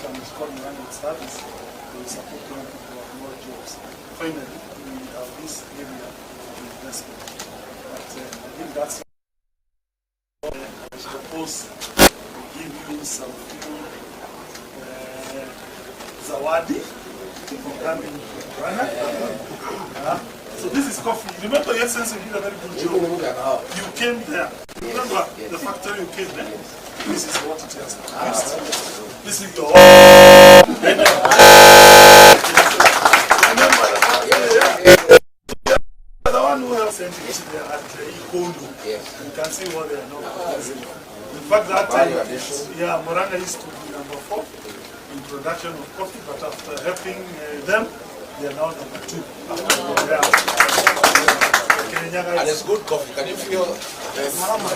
company is called Murang'a Service. They will support young people who have no jobs. Finally, we have this area of investment. But I think that's all. I propose we give you some few zawadi for coming to Murang'a. Yeah. So this is coffee. Remember, Your Excellency, you did a very good job. You came there. Remember the factory you came there? This is what it has produced. This is your. Remember the factory? Yeah. The one who has sent it there at Ikondo. Yes. You can see what they are now producing. In fact, that time, Value addition. yeah, Murang'a used to be number 4 in production of coffee, but after helping them, they are now number 2. After yeah. Kirinyaga And is it's good coffee. Can you feel? Yes. Aroma.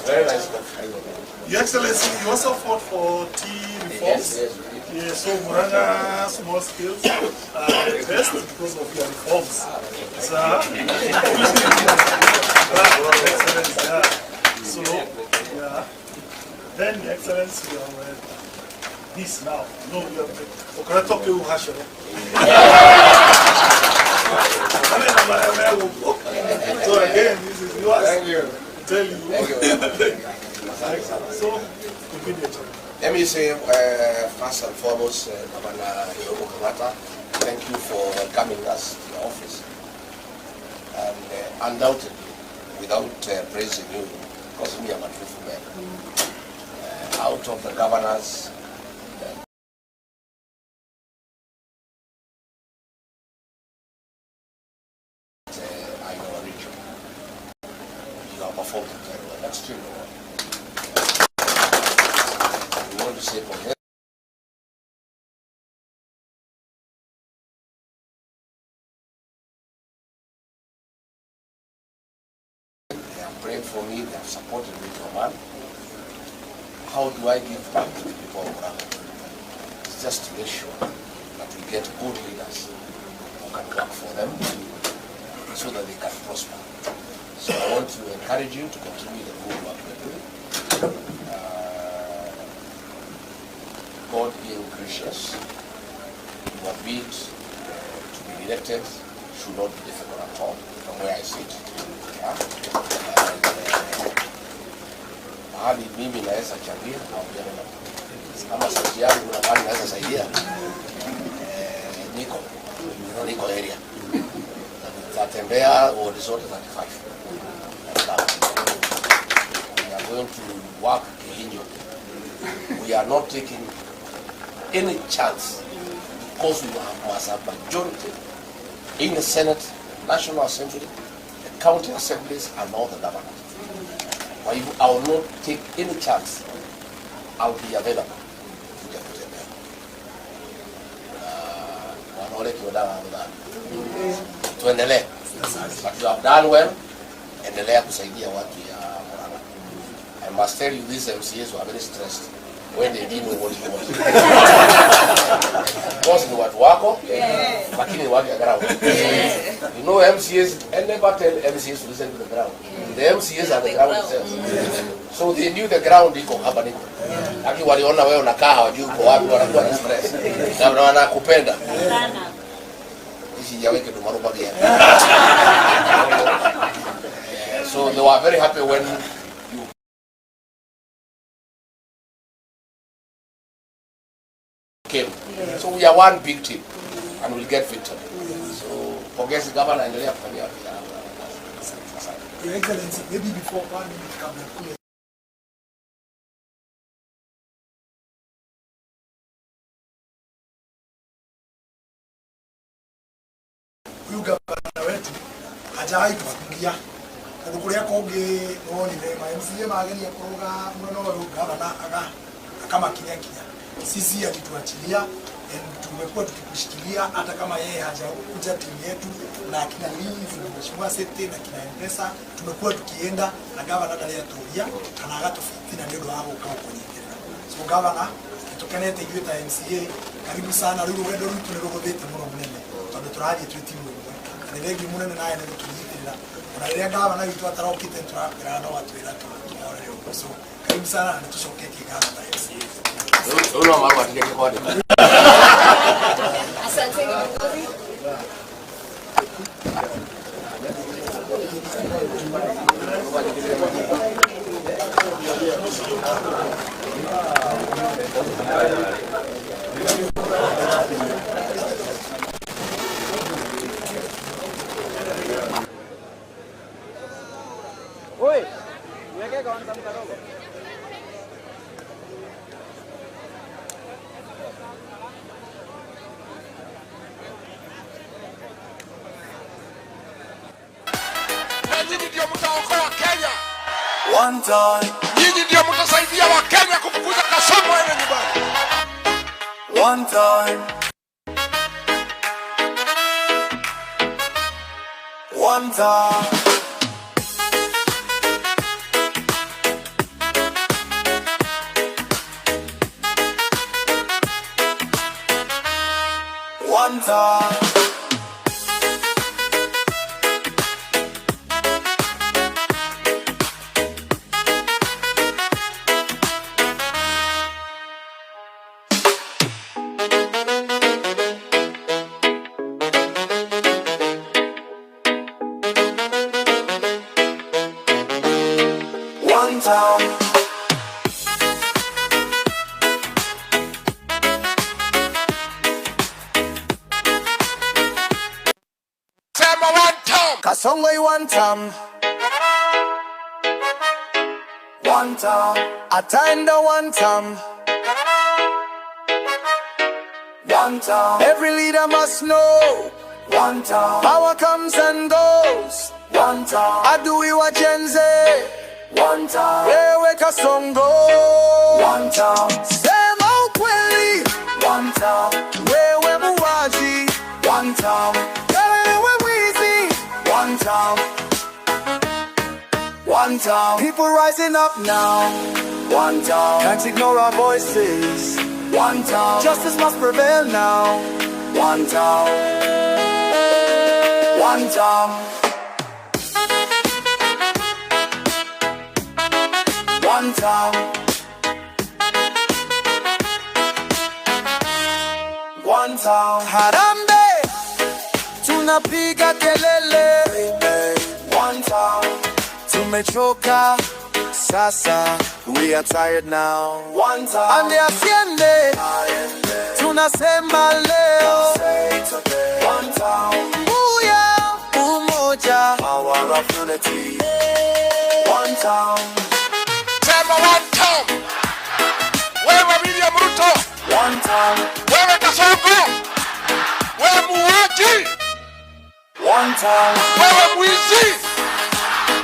Very nice coffee. Your Excellency, you also fought for tea reforms. Yes, we did. Yeah, so Murang'a small skills are the best because of your reforms. So, Excellency, yeah. So, yeah. Then, Your Excellency, you have this now. No, you have Okoreto Peu Hashero. So again, this is yours. Thank you. Tell you. Thank you. Asante sana. So, immediately. Let me say, first and foremost, Governor Irungu Kang'ata, thank you for welcoming us to the office. And undoubtedly, without praising you, because me, I'm a truthful man, out of the governors that are in our region, you have performed very well, extremely well. We want to say pongezi. They have prayed for me, they have supported me to a man. How do I give back to the people of Murang'a? It's just to make sure that we get good leaders who can work for them so that they can prosper. So I want to encourage you to continue the good work you're doing. God being gracious, your bid to be elected should not be difficult at all from where I sit. Yeah. And, mahali mimi naweza changia au na kama sauti yangu na mahali naweza saidia, niko area na nitatembea ward zote 35. We are going to work kihinyo. We are not taking any chance because we have must have majority in the Senate, National Assembly, the county assemblies, and all the governors. Kwa hivyo I will not take any chance. I'll be available kuja kutembea. Wanaole kiodawa wadhani. Tuendelee. But you have done well. Endelea kusaidia watu ya Murang'a. I must tell you, these MCAs were very stressed when they didn't know what you want. Because ni watu wako, lakini ni watu ya ground. You know MCAs, I never tell MCAs to listen to the ground. The MCAs are the ground themselves. So they knew the ground iko hapa niko. Lakini waliona wewe unakaa hawajui uko wapi, wanakuwa na stress. Na wanakupenda. Ici jaweke tumarubagia. So they were very happy when you came. So we are one big team and we'll get victory. So pongezi, governor, endelea kufanyia vijana. Asante. Your Excellency, maybe before one minute kabla kule huyu gavana wetu hajawahi tufungia tondu kuria kungi nonire ma MCA mageria kuruga mwena uyu gavana aga akamakinya kinya. Sisi alituachilia and tumekuwa tukikushikilia hata kama yeye hajakuja timu yetu na akina Liz na Mheshimiwa Sete na kina Mpesa tumekuwa tukienda na gavana ndarĩ atũria kana agatũbitina nĩ ũndũ wa gũka gũkũnyitĩrĩra. So gavana, nĩtũkenete ithuĩ ta MCA, karibu sana. Rĩu rũgendo rwitũ nĩ rũhũthĩte mũno mũnene tondũ tũrathiĩ twĩ timu ĩmwe na nĩ thengiũ mũnene nawe nĩ gũtũnyitĩrĩra ona rĩrĩa gavana witũ atarokĩte nĩtũrakwĩra no atwĩra tũhorere ũguo. So karibu sana na nĩtũcoketie ngatho ta MCA. Rĩu no marũa tigĩtie kwandĩka. Asanteni viongozi. Na nyinyi ndio mtaokoa Kenya. One time, Nyinyi ndio mtasaidia Wakenya kufukuza Kasongo aende nyumbani. One time, one time. One time. One time. Sema one time. Kasongo one time. One time. Ataenda one time. One time. Every leader must know. One time. Power comes and goes. One time. Adui wa Gen Z. One time. Wewe Kasongo. One time. Sema ukweli. One time. Wewe muuaji. One time. Wewe mwizi. One time. One time. People rising up now. One time. Can't ignore our voices. One time. Justice must prevail now. One time. One time. One time. One time. Harambee, tunapiga kelele. One time. Tumechoka sasa, we are tired now. One time. Ande asiende, tunasema leo. One time. Uya, umoja, power of unity. One time. Sema one time. Wewe William Ruto, One time. Wewe Kasongo, wewe muuaji, One time. Wewe mwizi,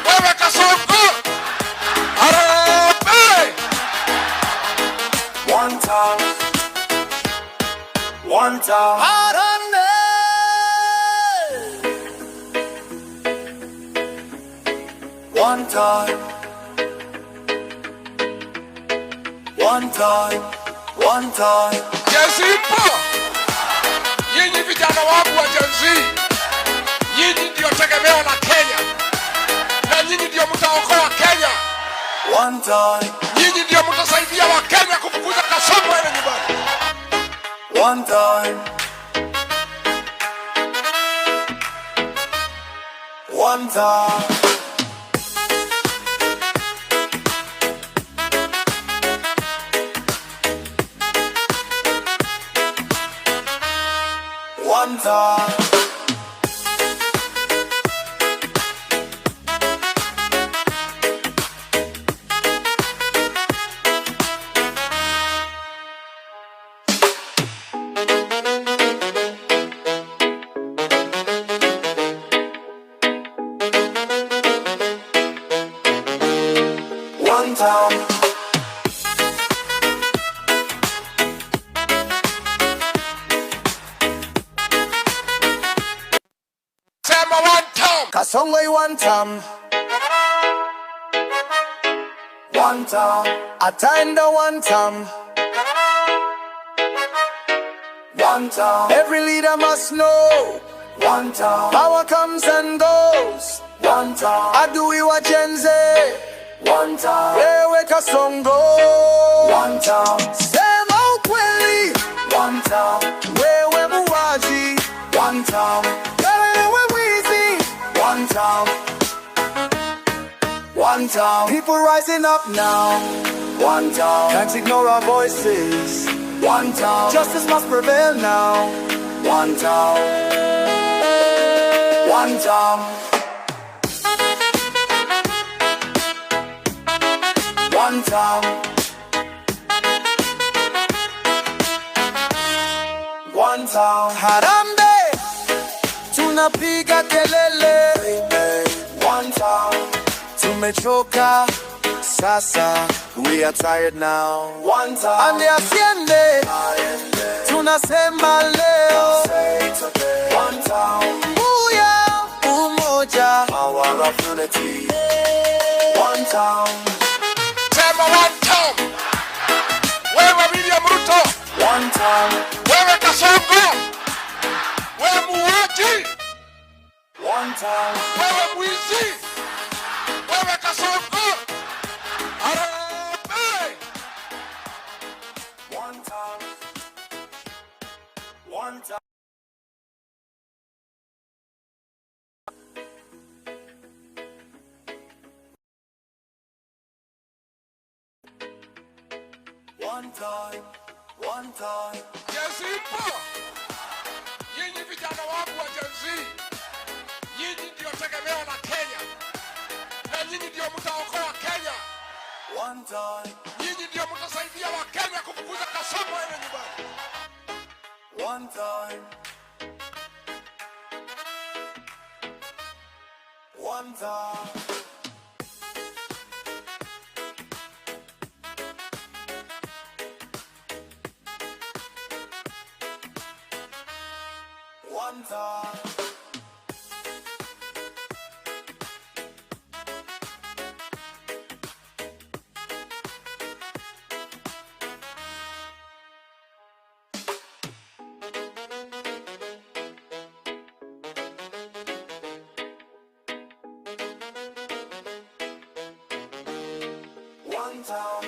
wewe Kasongo. Harambee! One time. One time. Harambee! One time. One time. One time. Gen Z ipo. Nyinyi vijana wangu wa Gen Z, nyinyi ndio tegemeo la Kenya, na nyinyi ndio mtaokoa Kenya. One time. Nyinyi ndio mtasaidia Wakenya kufukuza Kasongo aende nyumbani. One time. One time. One time. One time. Sema one time. Kasongo one time. One time. Ataenda one time. One time. Every leader must know. One time. Power comes and goes. One time. Adui wa Gen Z. One time. Wewe Kasongo. One time. Sema One town. People rising up now. One town. Can't ignore our voices. One town. Justice must prevail now. One town. One town. One town. One town. Harambee, tunapiga kelele. One town. Tumechoka sasa, we are tired now. One town. Ande asiende, tunasema leo. One town. Uya umoja, power of unity. One town. Sema one term. Wewe William Ruto, One town. Wewe Kasongo, wewe muuaji, One town. Wewe mwizi, wewe Kasongo. Harambee! One town. One town. One time. One time. Gen Z ipo. Nyinyi vijana wangu wa Gen Z, nyinyi ndio tegemeo la Kenya, na nyinyi ndio mtaokoa Kenya. One time. Nyinyi ndio mtasaidia Wakenya kufukuza Kasongo aende nyumbani. One time. One time. One time. One town.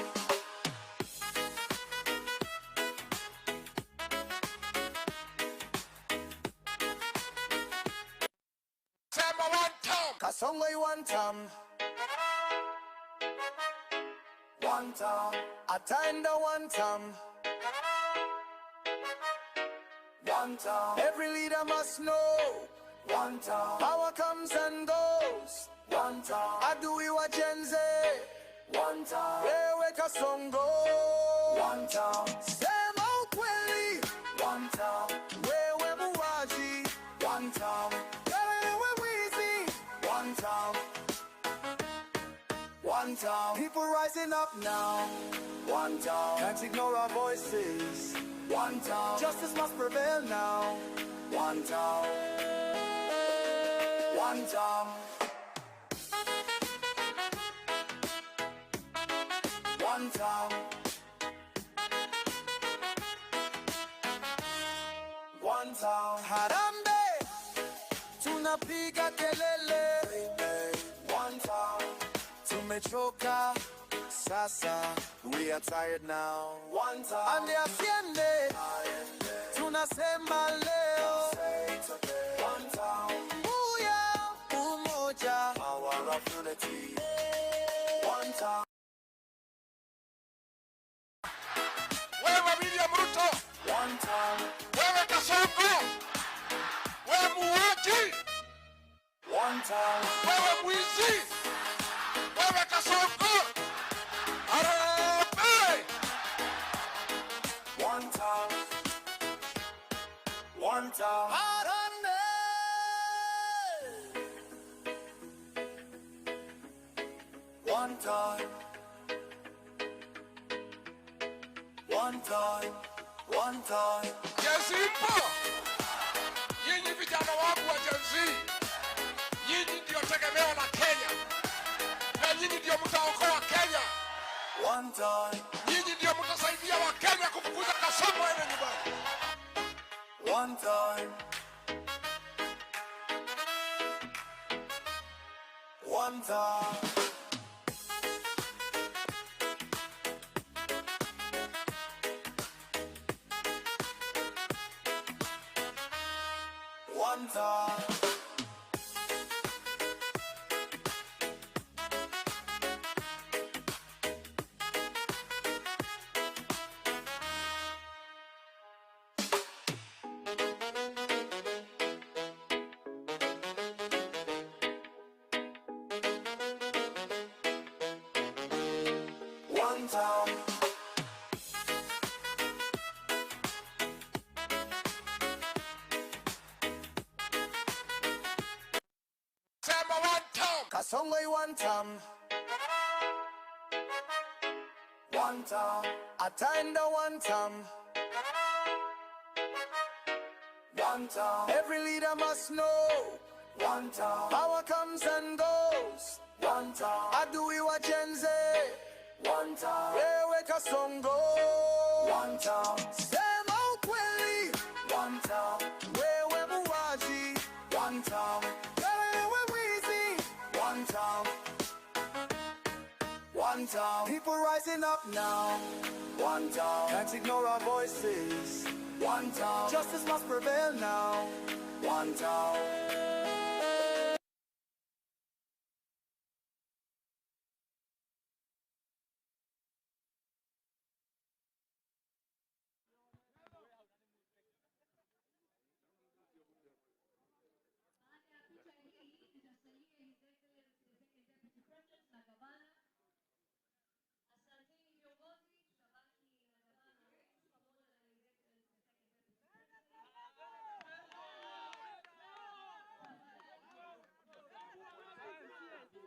Sema one term. Kasongo you one term. One term. Ataenda one term. One term. Every leader must know. One term. Power comes and goes. One term. Adui wa Gen Z. One term. Wewe Kasongo. One term. Sema ukweli. One term. Wewe muuaji. One term. Wewe mwizi. One term. One town. People rising up now. One town. Can't ignore our voices. One town. Justice must prevail now. One town. One town. One town. One town. Harambee, tunapiga kelele. One town. Tumechoka sasa, we are tired now. One time. Ande asiende, tunasema leo. One town. Uya umoja, power of unity. One town. Wewe William Ruto, One town. Wewe Kasongo, wewe muuaji, One town. Wewe mwizi, wewe Kasongo. Harambee! One town. One town. Harambee! One time. One time. One time. Gen Z ipo. Nyinyi vijana wangu wa Gen Z, nyinyi ndio tegemeo la Kenya, na nyinyi ndio mtaokoa Kenya. One time. Nyinyi ndio mtasaidia Wakenya kufukuza Kasongo aende nyumbani. One time. One time. One time. One time. Sema one term. Kasongo one time. One time. Ataenda one time. One time. Every leader must know. One time. Power comes and goes. One time. Adui wa Gen Z. One time. Wewe Kasongo. One time. Sema ukweli. One time. Wewe muuaji. One time. Wewe mwizi. One time. One time. People rising up now. One time. Can't ignore our voices. One time. Justice must prevail now. One time. Baada ya picha hii nitasalia His Excellency the Second Deputy President na gavana. Asanteni viongozi, tutabaki na gavana wetu pamoja na His Excellency the Second Deputy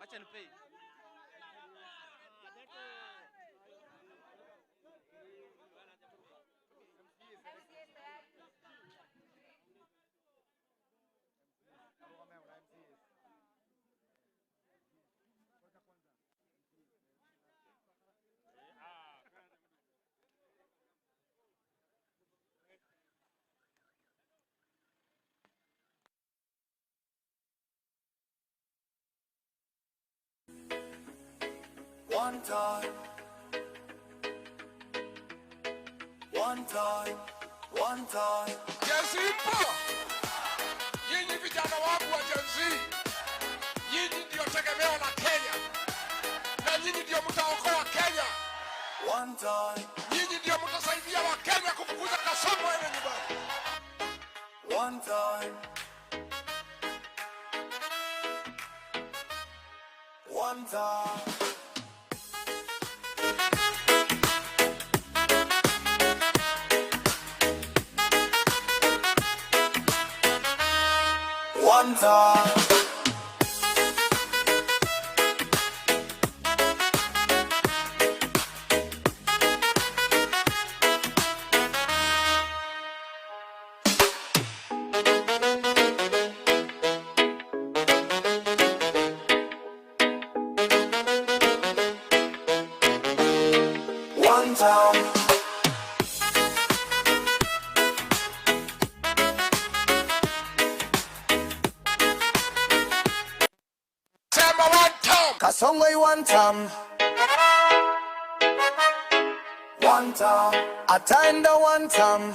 Wacha nipei. One time. One time. One time. Gen Z ipo. Nyinyi vijana wangu wa Gen Z, nyinyi ndio tegemeo la Kenya, na nyinyi ndio mtaokoa Kenya. One time. Nyinyi ndio mtasaidia Wakenya kufukuza Kasongo aende nyumbani. One time. One time. One time. One time. Sema one term. Kasongo one time. One time. Ataenda one time.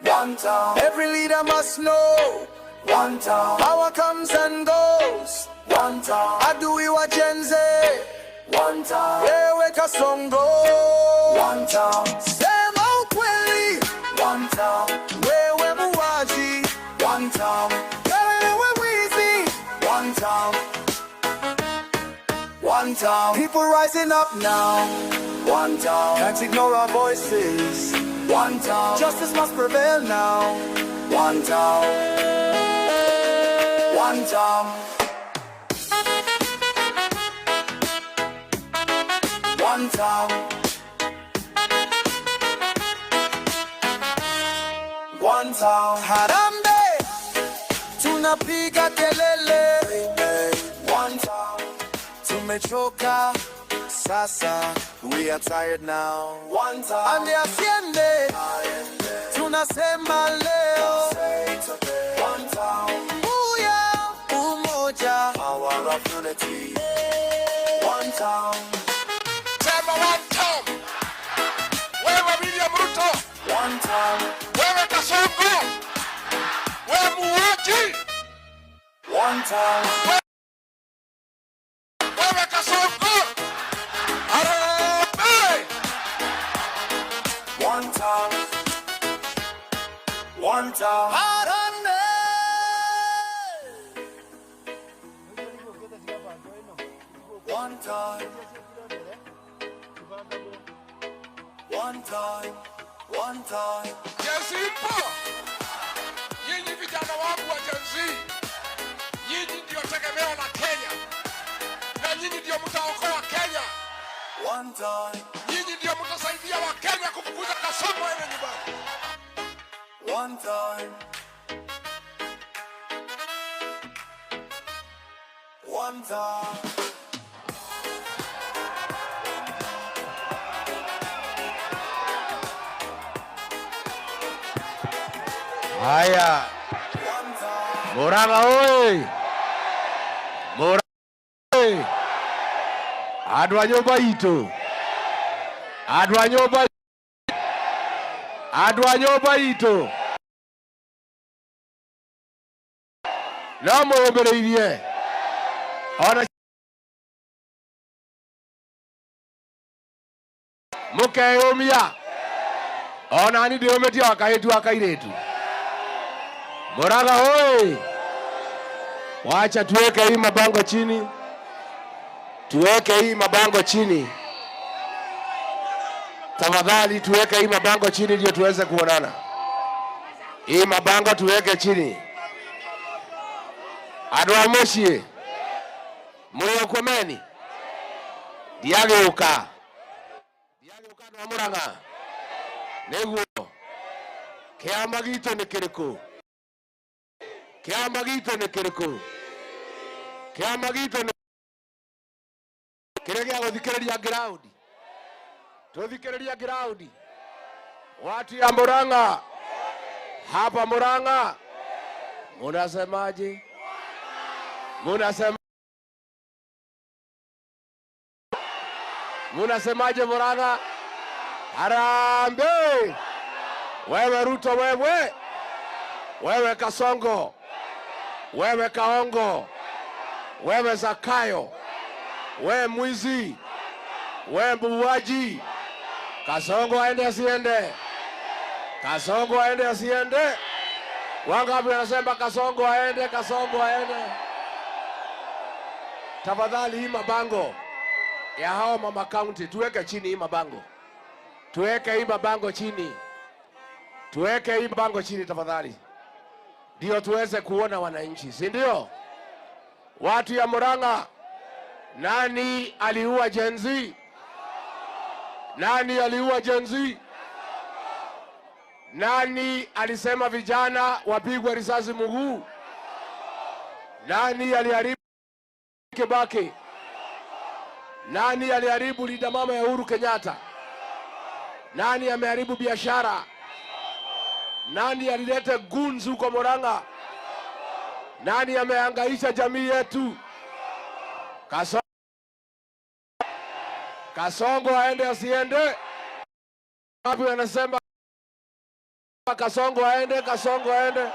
One time. Every leader must know. One time. Power comes and goes. One time. Adui wa Gen Z. One time. Wewe Kasongo. One time. Sema ukweli. One time. Wewe muuaji. One time. Wewe mwizi. One time. One time. People rising up now. One time. Can't ignore our voices. One time. Justice must prevail now. One time. One time. One time. One time. Harambee, tunapiga kelele. One time. Tumechoka sasa, we are tired now. One time. Ande asiende, tunasema leo. One time. Uya umoja, power of unity. One time. Sema one term. Wewe William Ruto, One time. Wewe Kasongo, wewe muuaji, One time. Wewe Kasongo. Harambee! One time. One time. Harambee. One time. One time, one time. Gen Z ipo. Nyinyi vijana wangu wa Gen Z, nyinyi ndio tegemeo la Kenya, na nyinyi ndio mtaokoa Kenya. One time. Nyinyi ndio mtasaidia Wakenya kufukuza Kasongo aende nyumbani. One time. One time. Haya, Murang'a oi! Murang'a oi! Andũ a nyũmba itũ, andũ a nyũmba, andũ a nyũmba itũ, no mũyũmĩrĩirie ona mũkeyũmia ona ni ndĩyũmĩtie wa kahĩtu wa kairĩtu. Murang'a oi! Wacha tuweke hii mabango chini, tuweke hii mabango chini tafadhali, tuweke hii mabango chini ndio tuweze kuonana. Hii mabango tuweke chini. Andũ a mũciĩ mũrĩ o komeni, ndiagĩũka, ndiagĩũka andũ a Murang'a, nĩguo kĩama gitũ nĩ kĩrĩkũ? Kĩama gitũ nĩ kĩrĩkũ? Kĩama gitũ nĩ kĩrĩa gĩa gũthikĩrĩria ground. Tuthikĩrĩria ground. Watu ya Murang'a, hapa Murang'a, munasemaje? Munasema, munasemaje Murang'a? Harambee! Wewe Ruto, wewe, wewe Kasongo, wewe Kaongo, wewe Zakayo, wewe mwizi, wewe muuaji. Kasongo aende asiende? Kasongo aende asiende? Wangapi wanasema Kasongo aende, Kasongo aende? Tafadhali hii mabango ya hao mama county tuweke chini, hii mabango. Tuweke hii mabango chini. Tuweke hii mabango chini tafadhali. Ndio tuweze kuona wananchi, si ndio? Watu ya Murang'a, nani aliua Gen Z? Nani aliua Gen Z? Nani alisema vijana wapigwe risasi mguu? Nani aliharibu Kibaki? Nani aliharibu Linda Mama ya Uhuru Kenyatta? Nani ameharibu biashara? Nani alileta goons huko Murang'a? Nani amehangaisha jamii yetu? Kasongo aende asiende? Wapi wanasema Kasongo aende, Kasongo aende?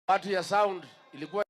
Watu ya sound ilikuwa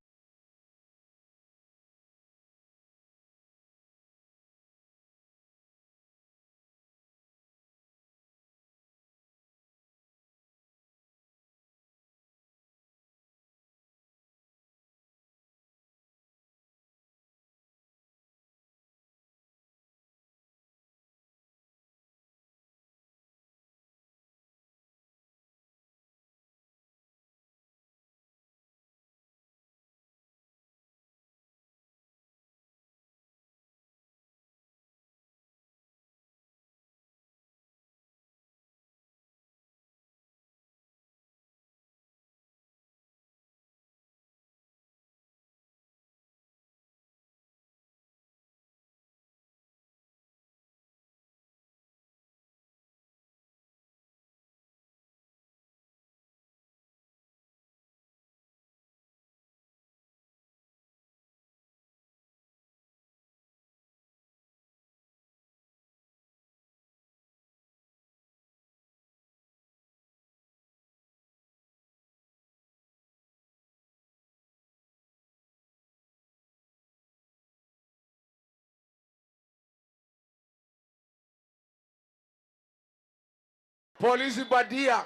polisi badia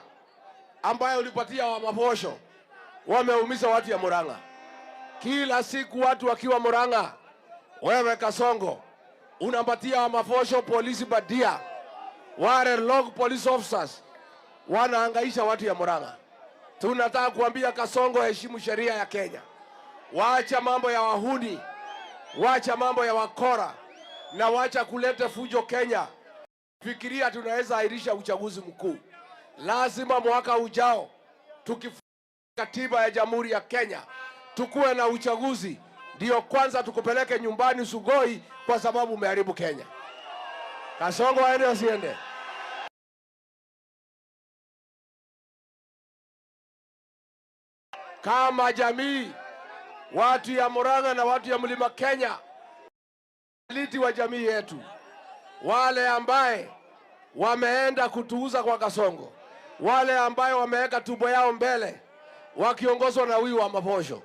ambayo ulipatia wa maposho wameumiza watu ya Murang'a. Kila siku watu wakiwa Murang'a Wewe Kasongo unapatia Wamavosho polisi badia, wale rogue police officers wanahangaisha watu ya Murang'a. Tunataka kuambia Kasongo, heshimu sheria ya Kenya, waacha mambo ya wahuni, wacha mambo ya wakora na wacha kuleta fujo Kenya. Fikiria tunaweza ahirisha uchaguzi mkuu. Lazima mwaka ujao tukifuata katiba ya Jamhuri ya Kenya tukuwe na uchaguzi, ndio kwanza tukupeleke nyumbani Sugoi, kwa sababu umeharibu Kenya. Kasongo aende asiende? Kama jamii, watu ya Murang'a na watu ya Mlima Kenya, liti wa jamii yetu, wale ambaye wameenda kutuuza kwa Kasongo, wale ambaye wameweka tumbo yao mbele wakiongozwa na huyu wa Mavosho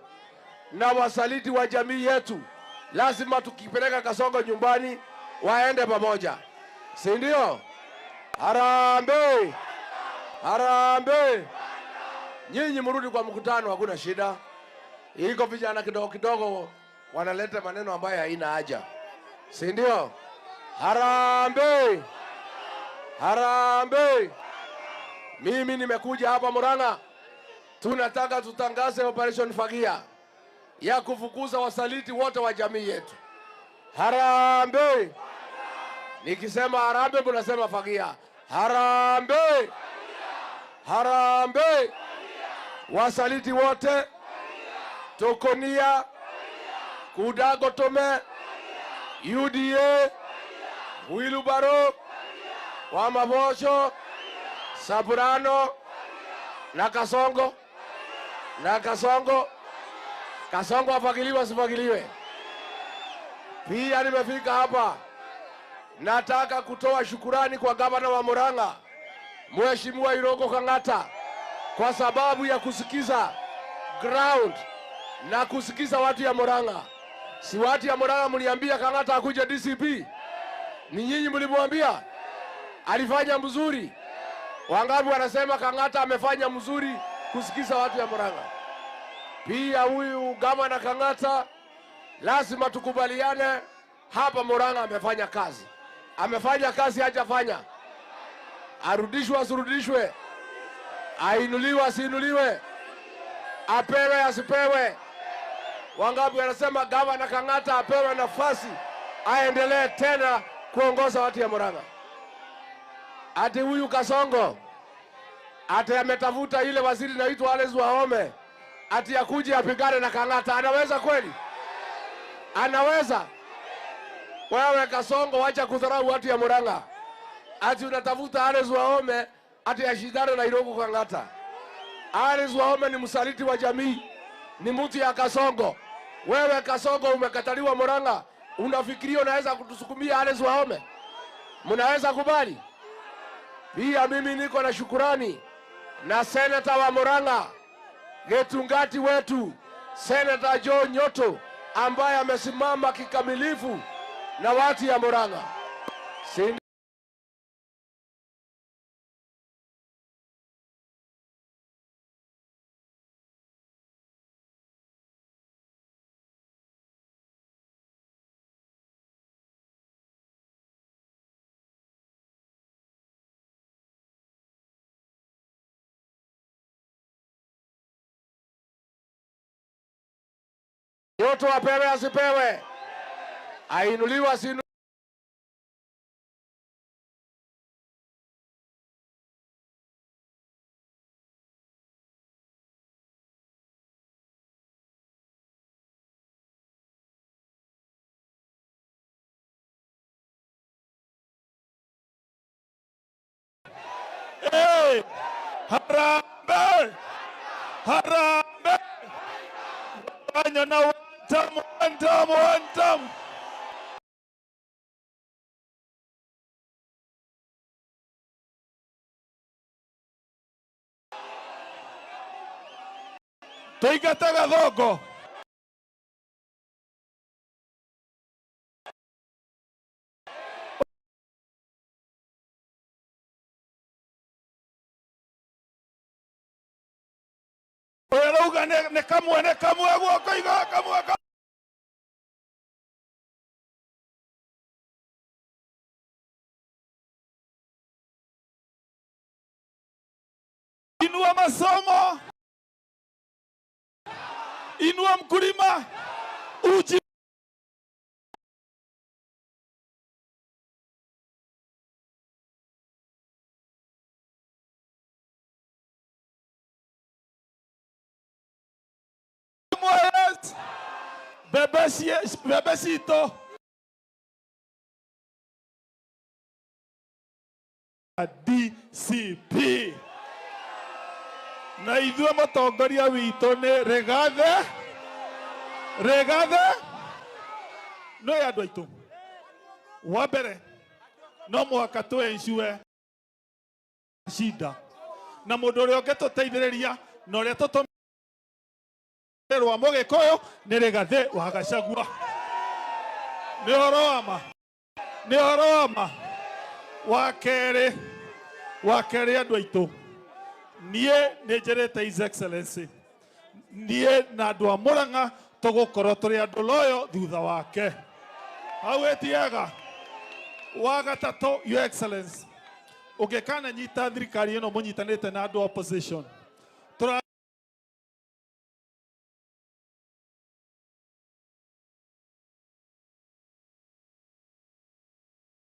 na wasaliti wa jamii yetu, lazima tukipeleka Kasongo nyumbani waende pamoja, si ndio? Harambee! Harambee! Nyinyi mrudi kwa mkutano, hakuna shida. Iko vijana kidogo kidogo wanaleta maneno ambayo haina haja, si ndio? Harambee! Harambee! Mimi nimekuja hapa Murang'a, tunataka tutangaze Operation Fagia ya kufukuza wasaliti wote wa jamii yetu. Harambee! Nikisema harambee, mnasema fagia. Harambee! Harambee! Wasaliti wote, Tokonia, Kudago Tome, UDA, Wheelbarrow, Wamavosho, Saburano na Kasongo na Kasongo. Kasongo afagiliwe asifagiliwe? Pia nimefika hapa, nataka kutoa shukurani kwa gavana wa Murang'a Mheshimiwa Irungu Kang'ata kwa sababu ya kusikiza ground na kusikiza watu ya Murang'a. Si watu ya Murang'a mliambia Kang'ata akuje DCP? Ni nyinyi mlimwambia? Alifanya mzuri. Wangapi wanasema Kang'ata amefanya mzuri kusikiza watu ya Murang'a? Pia huyu gavana Kang'ata lazima tukubaliane hapa Murang'a amefanya kazi. Amefanya kazi hajafanya? Arudishwe asirudishwe? Ainuliwe asiinuliwe? Apewe asipewe? Wangapi wanasema gavana Kang'ata apewe nafasi aendelee tena kuongoza watu ya Murang'a? Ati huyu Kasongo ati ametafuta ile waziri naitwa Alice Wahome ati akuje apigane na Kang'ata. Anaweza kweli? Anaweza? Wewe Kasongo, wacha kudharau watu ya Murang'a. Ati unatafuta Alice Wahome ati ashindane na Irungu Kang'ata. Alice Wahome ni msaliti wa jamii, ni mtu ya Kasongo. Wewe Kasongo umekataliwa Murang'a, unafikiria unaweza kutusukumia Alice Wahome? Mnaweza kubali? Pia mimi niko na shukurani na seneta wa Murang'a Getungati wetu Seneta Joe Nyoto ambaye amesimama kikamilifu na watu ya Murang'a. Si Nyoto apewe asipewe? Ainuliwe asiinuliwe? Hey! Harambee! Harambee! Fanya na one time, one time, one time. Tũingate Gathongo. Ũrĩa arauga nĩ kamwe nĩ kamwe guoko igũrũ kamwe. Inua masomo. Inua mkulima. Uji Bebecito. DCP. Na ithuĩ mũtongoria witũ nĩ Rigathi. Rigathi. No ya andũ aitũ. Wa mbere no mũhaka tũ ensure shida na mũndũ ũrĩa ũngĩtũteithĩrĩria na ũrĩa tũtũmĩrwa Mũgĩkũyũ nĩ Rigathi wa Gachagua. Nĩ ũhoro wa ma. Nĩ ũhoro wa ma. Wa kerĩ andũ aitũ, niĩ nĩ njĩrĩte His Excellency, niĩ na andũ a Murang'a tũgũkorwo tũrĩ andũ loyo thutha wake. Hau ĩtiega. Wa gatatũ, Your Excellency, ũngĩkana nyita thirikari ĩno mũnyitanĩte na andũ opposition, tũra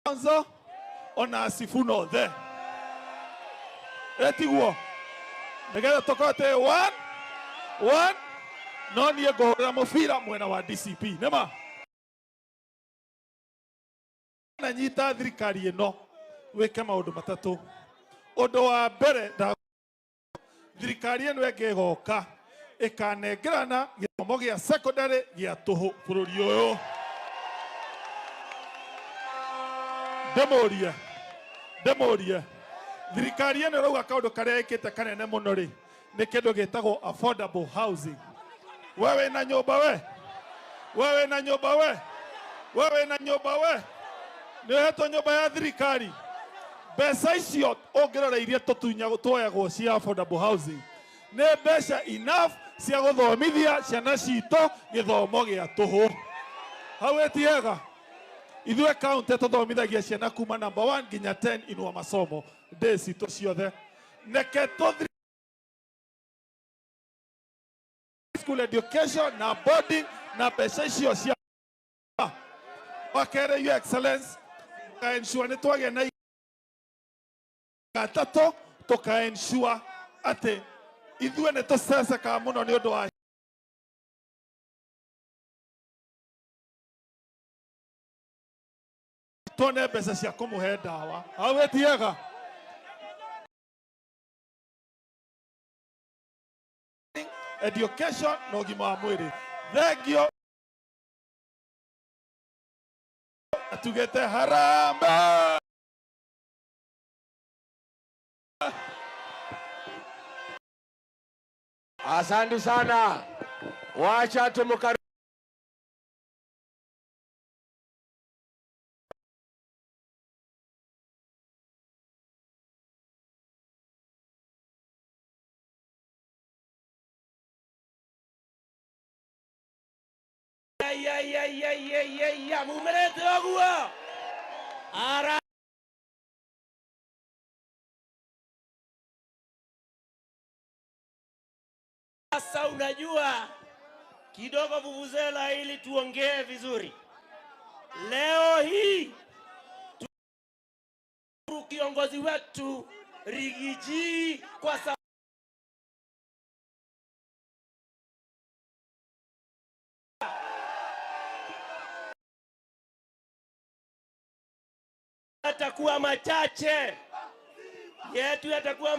Kalonzo ona Sifuna othe. Etiguo nigetha tũkote 1-1 no niĩ ngũhũrĩra mũbira mwena wa DCP nĩma na nyita thirikari ĩno wĩke maũndũ matatũ. Ũndũ wa mbere, thirikari ĩno ĩngĩ ĩgoka ĩkanengerana gĩthomo gĩa secondary gĩa tũhũ bũrũri ũyũ. Ndĩmũrie thirikari ĩno ĩrauga kaũndũ karĩa ĩkĩte kanene mũno rĩ nĩ kĩndũ gĩtagwo affordable housing. We wĩna nyũmba we? We wĩna nyũmba we? We wĩna nyũmba we? Nĩ ũhetwo nyũmba ya thirikari? Mbeca icio ũngĩrora iria tũtunyagwo tuoyagwo cia affordable housing nĩ mbeca enough cia gũthomithia ciana citũ gĩthomo gĩa tũhũ. Hau ĩtiega. Ithuĩ county tũthomithagia ciana kuma number 1 nginya 10 inua masomo ndĩ citũ ciothe. Neke tũthi school education na boarding na mbeca icio cia wa kerĩ, Your Excellence, tũka ensure nĩ twagĩa na gatatũ, tũka ensure atĩ ithuĩ nĩ tũcecekaga mũno nĩ ũndũ wa tuone mbeca cia kũmũhe ndawa. Hau ĩtiega. Education na ũgima wa mwĩrĩ. Thengio. Tugĩte harambee. Asante sana. Wacha tumkaribishe Ya ya ya ya ya ya mumerete ogua. Ara sasa unajua kidogo vuvuzela ili tuongee vizuri. Leo hii kiongozi wetu Rigiji kwa sababu yatakuwa machache yetu, yatakuwa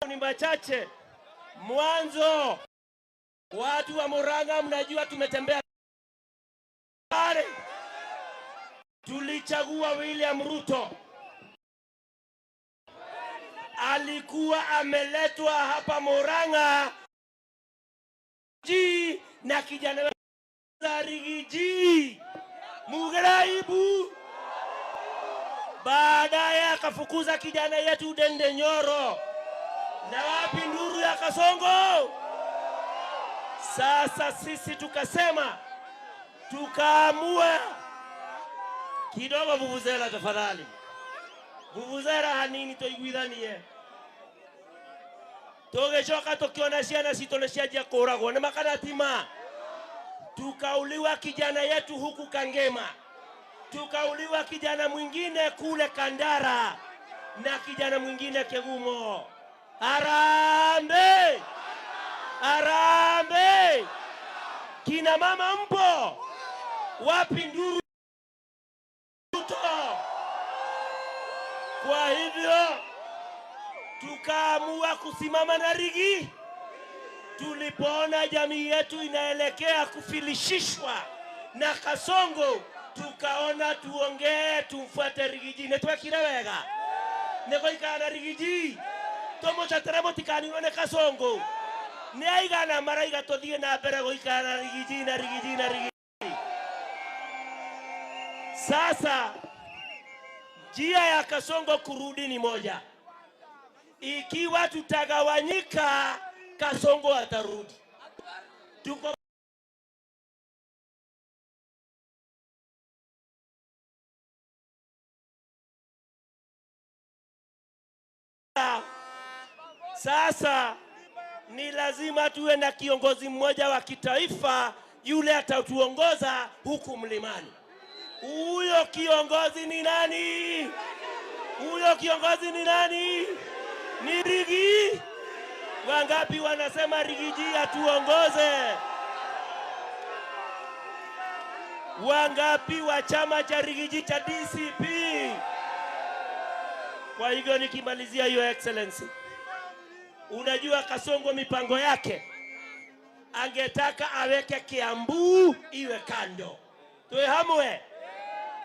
ni machache. Mwanzo watu wa Murang'a, mnajua tumetembea pale, tulichagua William Ruto, alikuwa ameletwa hapa Murang'a na kijana Rigiji Mugraibu. Baadaye akafukuza kijana yetu Dende Nyoro. Na wapi nduru ya Kasongo? Sasa sisi tukasema, tukaamua kidogo, vuvuzela tafadhali. Vuvuzera hanini tũiguithanie. Tũgĩcoka tũkĩona ciana citũ nĩ cianjia kũragwo nĩ makanatima. Tukauliwa kijana yetu huku Kangema, tukauliwa kijana mwingine kule Kandara na kijana mwingine Kegumo. Harambee! Harambee! Kina mama mpo wapi? Nduru Ruto. Kwa hivyo tukaamua kusimama na Rigi. Tulipoona jamii yetu inaelekea kufilishishwa na Kasongo, tukaona tuongee, tumfuate Rigiji. Nitwekire wega nĩgũikara na Rigiji tũmũtetere mũtikaninwo nĩ Kasongo. Nĩ aigana maraiga tũthiĩ na mbere gũikara na Rigiji na Rigiji na Rigiji. Sasa njia ya Kasongo kurudi ni moja. Ikiwa tutagawanyika, Kasongo atarudi. Tuko sasa ni lazima tuwe na kiongozi mmoja wa kitaifa, yule atatuongoza huku mlimani. Huyo kiongozi ni nani? Huyo kiongozi ni nani? Ni Rigi. Wangapi wanasema Rigiji atuongoze? Wangapi wa chama cha Rigiji cha DCP? Kwa hivyo nikimalizia, Your Excellency, unajua Kasongo mipango yake angetaka aweke Kiambu iwe kando, tuwe hamwe,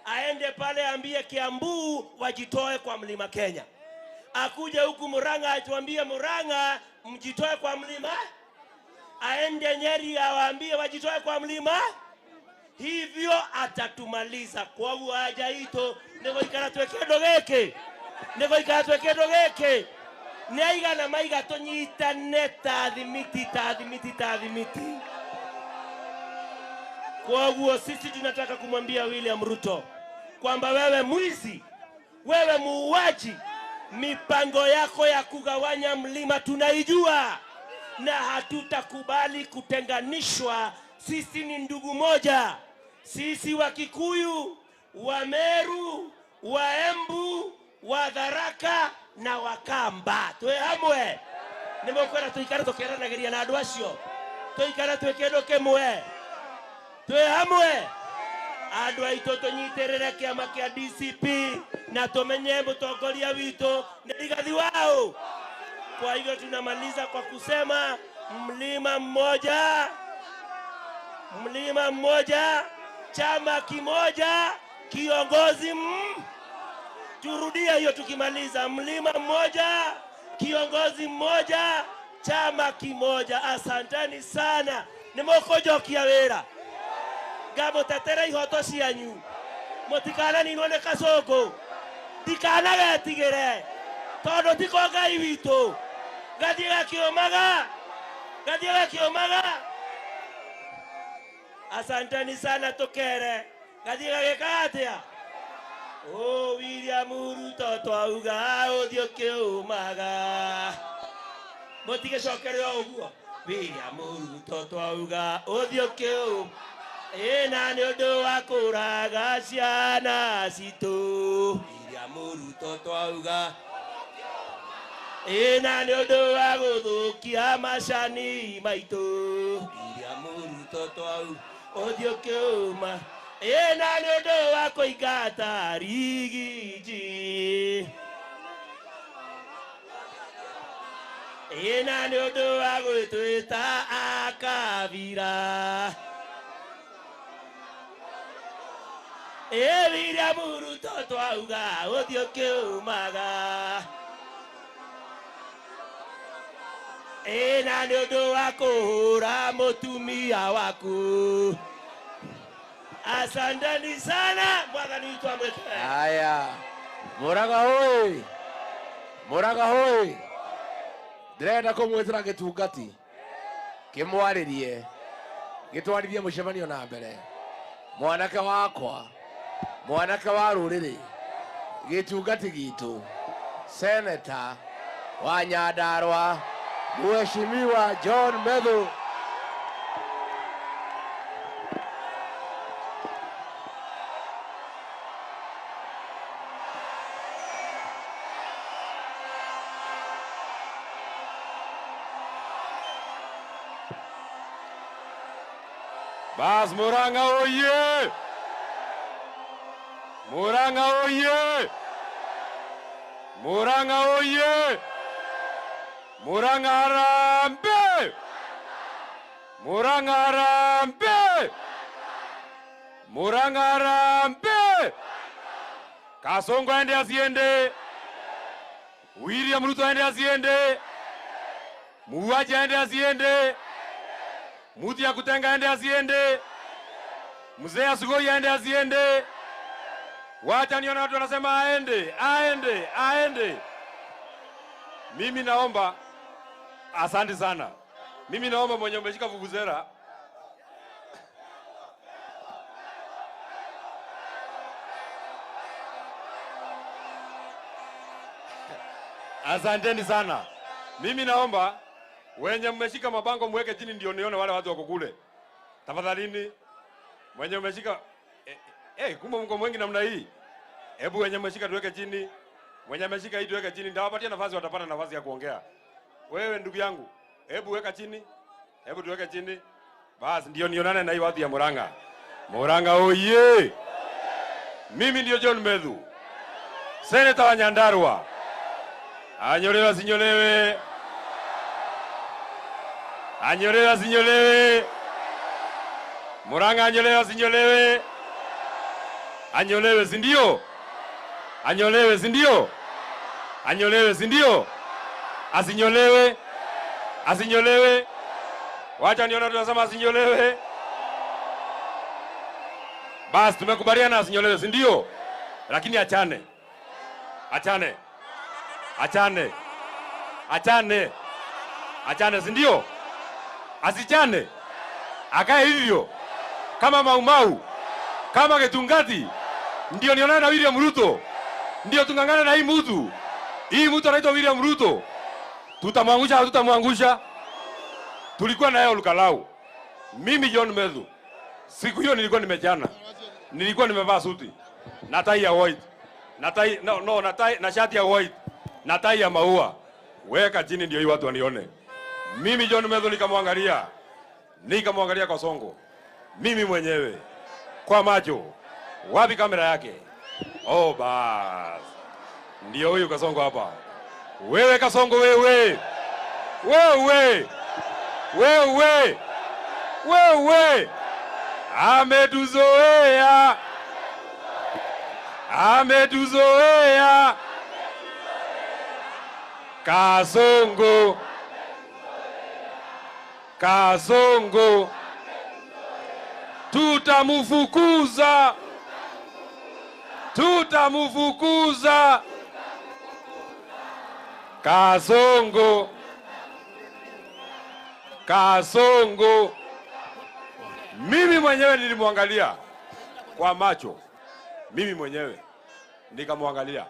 aende pale ambie Kiambu wajitoe kwa mlima Kenya, akuje huku Murang'a atuambie Murang'a mjitoe kwa mlima, aende Nyeri awaambie wajitoe kwa mlima. Hivyo atatumaliza. Kwoguo haja itũ nĩ gũikara twĩ kĩndũ gĩkĩ, nĩ gũikara twĩ kĩndũ gĩkĩ. Nĩ aigana maiga tũnyitane ta thimiti ta thimiti ta thimiti. Kwoguo sisi tunataka kumwambia William Ruto kwamba wewe mwizi, wewe muuaji, mipango yako ya kugawanya mlima tunaijua na hatutakubali kutenganishwa. Sisi ni ndugu moja. Sisi wa Kikuyu, wa Meru, wa Embu, wa Tharaka na Wakamba twĩ hamwe. Nĩmũkwenda tũikare tũkĩaranagĩria na andũ acio, tũikare twĩ kĩndũ kĩmwe, twĩ hamwe. Andũ aitũ tũnyitĩrĩre kĩama kĩa DCP na tũmenye mũtongoria witũ nĩ Rigathi wao. Kwa hivyo tunamaliza kwa kusema mlima mmoja, mlima mmoja, chama kimoja, kiongozi Turudia hiyo tukimaliza, mlima mmoja, kiongozi mmoja, chama kimoja. Asanteni sana. Nĩmũkũnjokia wĩra, ngamũtetera ihoto cianyu, mũtikananinwo nĩ Kasongo, ndikanagetigĩre tondũ ti kwa Ngai witũ. Gathiĩ gakiumaga, gathiĩ gakiumaga. Asanteni sana, tũkere gathiĩ gagĩka atĩa? Oh, William Ruto twauga ũthiũ kĩumaga, mũtigĩcokere o ũguo. William Ruto twauga ũthiũ kĩumaga, ĩna nĩ ũndũ wa kũraga ciana citũ. William Ruto twauga ĩna nĩ ũndũ wa gũthũkia macani maitũ. William Ruto twauga ũthiũ kĩuma, ĩna nĩ ũndũ wa kũingata Rigiji, ĩna nĩ ũndũ wa gwĩtwĩta akabira. Ĩ William Ruto twauga ũthiũ kĩumaga, ĩna nĩ ũndũ wa kũhũra mũtumia waku. Asanteni sana, mwathani witũ amwĩke. Haya, Murang'a hoi, Murang'a hoi. Ndĩrenda kũmwĩtĩra gĩtungati kĩmwarĩrie gĩtwarithie mũcemanio na mbere. Mwanake wakwa, mwanake wa rũrĩrĩ, Gĩtungati gitũ, Senator wa Nyandarua, Mheshimiwa John Methu. Bas, Murang'a oye! Murang'a oye! Murang'a oye! Murang'a harambee! Murang'a harambee! Murang'a harambee! Kasongo aende asiende? William Ruto aende asiende? Muuaji aende asiende? Muti ya kutenga aende asiende? Mzee Asugoi aende asiende? Wacha nione watu wanasema aende, aende, aende. Mimi naomba, asante sana. Mimi naomba mwenye umeshika vuvuzela asanteni sana. Mimi naomba wenye mmeshika mabango mweke chini ndio nione wale watu wako kule. Tafadhalini mwenye umeshika kumbe mko mwengi namna hii. Hebu wenye mmeshika tuweke chini. Mwenye ameshika hii tuweke chini. Nitawapatia nafasi, watapata nafasi ya kuongea. Wewe ndugu yangu, hebu weka chini. Hebu tuweke chini. Basi ndio nionane na hii watu ya Murang'a. Murang'a oye! Mimi ndio John Methu, Senator wa Nyandarua. Anyolewe asinyolewe? Anyolewe asinyolewe? Murang'a anyolewe asinyolewe? Anyolewe, si ndio? Anyolewe, si ndio? Anyolewe, si ndio? Asinyolewe? Asinyolewe? Wacha nione tunasema asinyolewe. Basi tumekubaliana asinyolewe, si ndio? Lakini achane. Achane. Achane. Achane. Achane, si ndio? Asichane. Akae hivyo. Kama Maumau, kama Getungati. Ndio nionane na William Ruto. Ndio tungangane na hii mtu. Hii mtu anaitwa William Ruto. Tutamwangusha au tutamwangusha? Tulikuwa na yeye Olkalau. Mimi John Methu. Siku hiyo nilikuwa nimejana. Nilikuwa nimevaa suti na tai ya white. Na tai no na tai na shati ya white. Na tai ya maua. Weka chini ndio hii watu wanione. Mimi John Methu nikamwangalia. Nikamwangalia kwa songo. Mimi mwenyewe kwa macho. Wapi kamera yake? Oh bas. Ndio huyu Kasongo hapa. Wewe Kasongo wewe. Wewe. Wewe. Wewe. Ametuzoea. Ametuzoea. Kasongo. Kasongo. Tutamufukuza. Tutamufukuza. Kasongo. Kasongo. Mimi mwenyewe nilimwangalia kwa macho. Mimi mwenyewe nikamwangalia.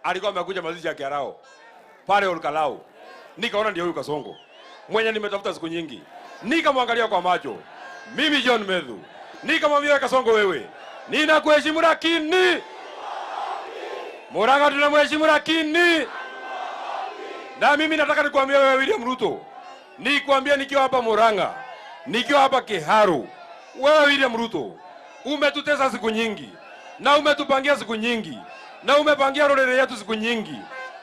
Alikuwa amekuja mazishi ya Kiarao pale Olkalau. Nikaona ndio huyu Kasongo mwenye nimetafuta siku nyingi. Nikamwangalia kwa macho. Mimi John Methu nikamwambia, Kasongo wewe, ninakuheshimu lakini Murang'a tunamheshimu lakini, na mimi nataka nikwambie wewe William Ruto, nikwambie nikiwa hapa Murang'a, nikiwa hapa Kiharu, wewe William Ruto umetutesa siku nyingi na umetupangia siku nyingi na umepangia rorere yetu siku nyingi.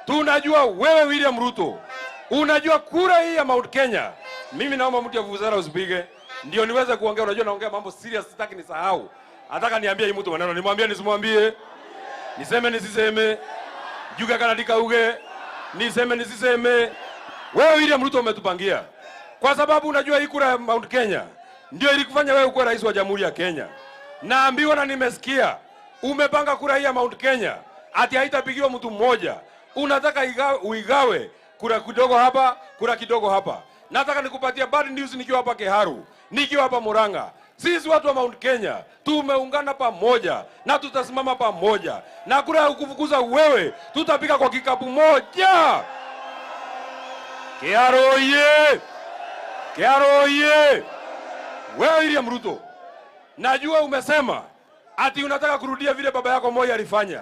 Tunajua wewe William Ruto unajua kura hii ya Mount Kenya. Mimi naomba mtu ya vuvuzela usipige ndio niweze kuongea. Unajua naongea mambo serious, sitaki nisahau. Nataka niambie hii mtu maneno, nimwambie nisimwambie? Niseme nisiseme? Juga kana dikauge? Niseme nisiseme? Wewe William Ruto umetupangia. Kwa sababu unajua hii kura ya Mount Kenya ndio ilikufanya wewe kuwa rais wa Jamhuri ya Kenya. Naambiwa na nimesikia umepanga kura hii ya Mount Kenya ati haitapigiwa mtu mmoja. Unataka uigawe kura kidogo hapa, kura kidogo hapa. Nataka nikupatia bad news nikiwa hapa Kiharu, nikiwa hapa Murang'a. Sisi watu wa Mount Kenya tumeungana pamoja na tutasimama pamoja, na kura ya kufukuza wewe tutapiga kwa kikapu moja. Kiharu oye! Kiharu oye! Wewe William Ruto, najua umesema ati unataka kurudia vile baba yako Moi alifanya.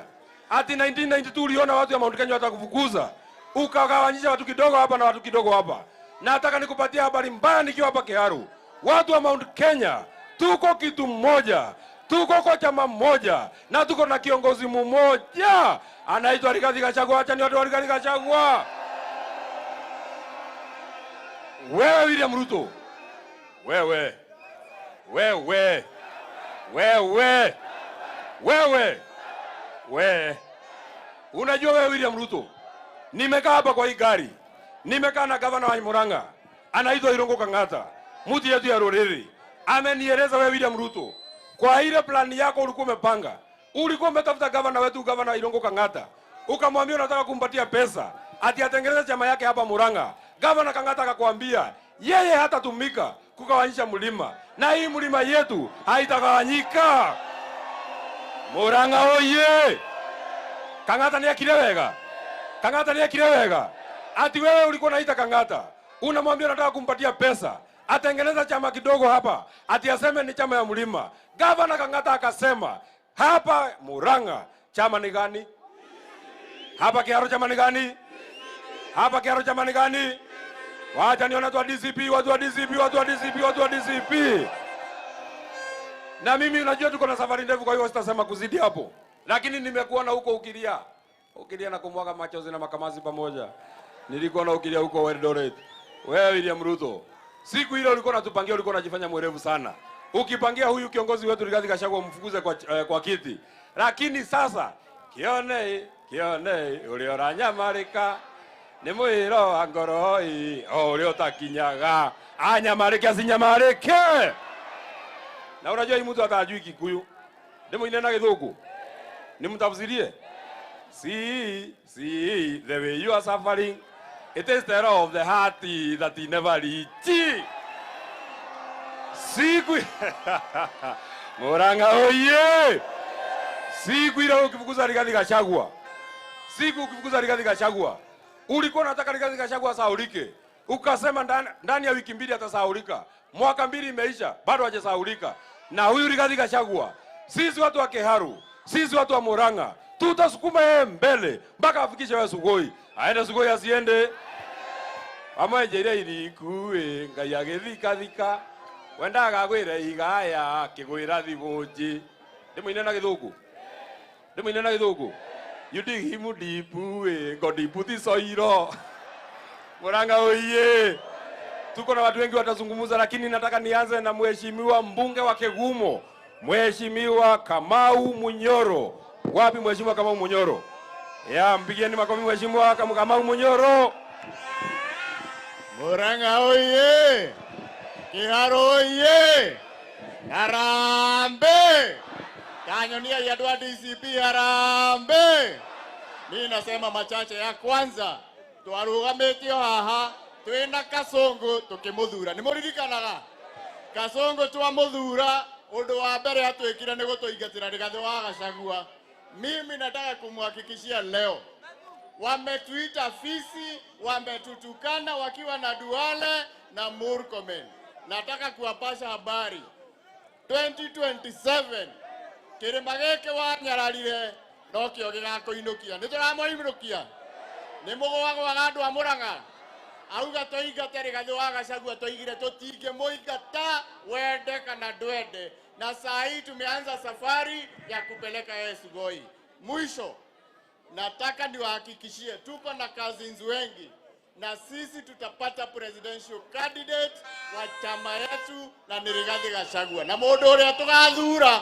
Ati 1992 uliona watu ya Mount Kenya watakufukuza, ukagawanyisha watu kidogo hapa na watu kidogo hapa. Nataka nikupatie habari mbaya nikiwa hapa Kiharu. Watu wa Mount Kenya tuko kitu mmoja, tuko kwa chama mmoja na tuko na kiongozi mmoja anaitwa Rigathi Gachagua. Acha ni watu wa Rigathi Gachagua. Wewe William Ruto, wewe wewe wewe wewe we, unajua wewe William Ruto, nimekaa hapa kwa hii gari, nimekaa na gavana wa Murang'a anaitwa Irungu Kang'ata, mtu yetu ya Ruriri, amenieleza wewe William Ruto, kwa ile plani yako ulikuwa umepanga, ulikuwa umetafuta gavana wetu, gavana Irungu Kang'ata, ukamwambia unataka kumpatia pesa ati atengeneze chama yake hapa Murang'a. Gavana Kang'ata akakwambia yeye hatatumika kugawanyisha mlima, na hii mlima yetu haitagawanyika. Murang'a oye! Kang'ata ni akire wega, Kang'ata ni akire wega. Ati wewe ulikuwa unaita Kang'ata, unamwambia unataka kumpatia pesa atengeneza chama kidogo hapa, ati aseme ni chama ya mlima. Gavana Kang'ata akasema hapa Murang'a chama ni gani? Hapa Kiharu chama ni gani? Hapa Kiharu chama ni gani? Wacha nione watu wa DCP, watu wa DCP, watu wa DCP, watu wa DCP. Na mimi unajua tuko na safari ndefu, kwa hiyo sitasema kuzidi hapo, lakini nimekuona huko ukilia, ukilia na kumwaga machozi na makamazi pamoja. Nilikuona ukilia huko Eldoret. Wewe William Ruto, siku ile ulikuwa unatupangia, ulikuwa unajifanya mwerevu sana, ukipangia huyu kiongozi wetu Rigathi Gachagua umfukuze kwa kiti, lakini sasa kione kione uliora nĩ mwĩro wa ngoroi o ũrĩa ũtakinyaga anyamarĩke acinyamarĩke. Na unajua hii mtu hata hajui Kikuyu, ndĩmũine na Gĩthũngũ nimtafsirie. See, see the way you are suffering, it is the law of the heart that he never reach. Siku Murang'a oye! Siku ile ukifukuza Rigathi Gachagua, siku ukifukuza Rigathi Gachagua, ulikuwa unataka Rigathi Gachagua asahaulike, ukasema ndani ya wiki mbili atasahaulika. Mwaka mbili imeisha, bado hajasahaulika. Na huyu Rigathi Gachagua, sisi watu wa Kiharu, sisi watu wa Murang'a, tutasukuma yeye mbele mpaka afikishe wewe Sugoi. Aende Sugoi asiende? Amwenjeire irikue Ngai agĩthikathika wendaga agwĩre igaya akĩgwĩra thibũnji. Ndĩmũine na Gĩthũngũ, ndĩmũine na Gĩthũngũ. You dig him deep, God deep the soil. Murang'a oye! Tuko na watu wengi watazungumza, lakini nataka nianze na mheshimiwa mbunge wa Kigumo, Mheshimiwa Kamau Munyoro. Wapi Mheshimiwa Kamau Munyoro? Ya, mpigieni makofi Mheshimiwa Kamau Munyoro. Murang'a oye! Kiharu oye! Harambee! Kanyonia ya dwa DCP harambee! Mimi nasema machache. Ya kwanza, twarugamĩtio haha twĩna Kasongo tũkĩmũthura. Nĩ mũririkanaga Kasongo twamũthura, ũndũ wa mbere atwĩkire nĩ gũtũingatĩra Rigathĩ wa Gachagua. Mimi nataka kumhakikishia leo, wametuita fisi, wametutukana wakiwa na Duale na Murkomen. Nataka kuwapasha habari, 2027 kĩrĩma gĩkĩ wanyararire nokĩo gĩgakũinũkia. Nĩ tũramũinũkia, nĩ mũgũagũaga andũ a Murang'a. Auga tũingate Rigathĩ wa Gachagua, tũigire tũtingĩmũingata wende kana ndwende, na saa hii tumeanza safari ya kupeleka yeye Sugoi. Mwisho, nataka niwahakikishie tuko na cousins wengi, na sisi tutapata presidential candidate wa chama yetu na ni Rigathi Gachagua, na mũndũ ũrĩa tũgathura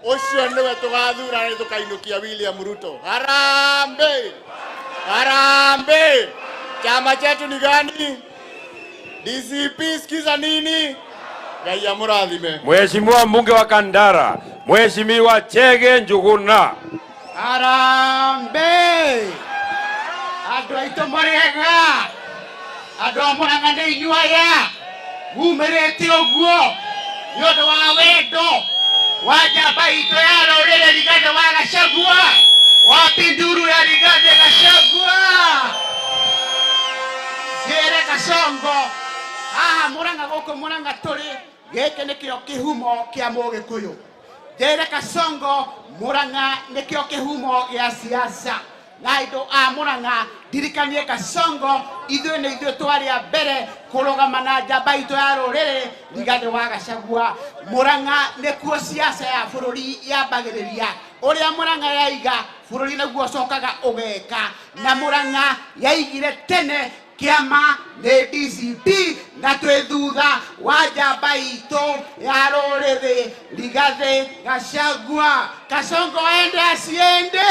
ũcio nĩwe tũgathura na tũkainũkia William Ruto. Harambee! Harambee! Chama chetu ni gani? DCP, sikiza nini? Ngai amũrathime. Mheshimiwa mbunge wa Kandara, Mheshimiwa Chege Njuguna. Harambee! Andũ aitũ mũrĩega, andũ a Murang'a nĩ inyuĩ aya, mumĩrĩte ũguo, Nĩ ũndũ wa wendo wa njamba itũ ya rũrĩrĩ Rigathĩ wa Gachagua, wapi nduru ya Rigathĩ Gachagua? Njĩre Kasongo haha Murang'a, gũkũ Murang'a tũrĩ, gĩkĩ nĩkĩo kĩhumo kĩa Mũgĩkũyũ. Njĩre Kasongo, Murang'a nĩkĩo kĩhumo gĩa siasa na andũ a Murang'a. Ndirikanie Kasongo, ithuĩ nĩ ithuĩ twarĩ a mbere kũrũgama na njamba itũ ya rũrĩrĩ Rigathĩ wa Gachagua. Murang'a nĩkuo siasa ya bũrũri yambagĩrĩria. Ũrĩa Murang'a yaiga bũrũri nĩguo ũcokaga ũgeka, na Murang'a yaigire tene kĩama nĩ DCP, na twĩ thutha wa njamba itũ ya rũrĩrĩ Rigathĩ Gachagua. Kasongo aende asiende?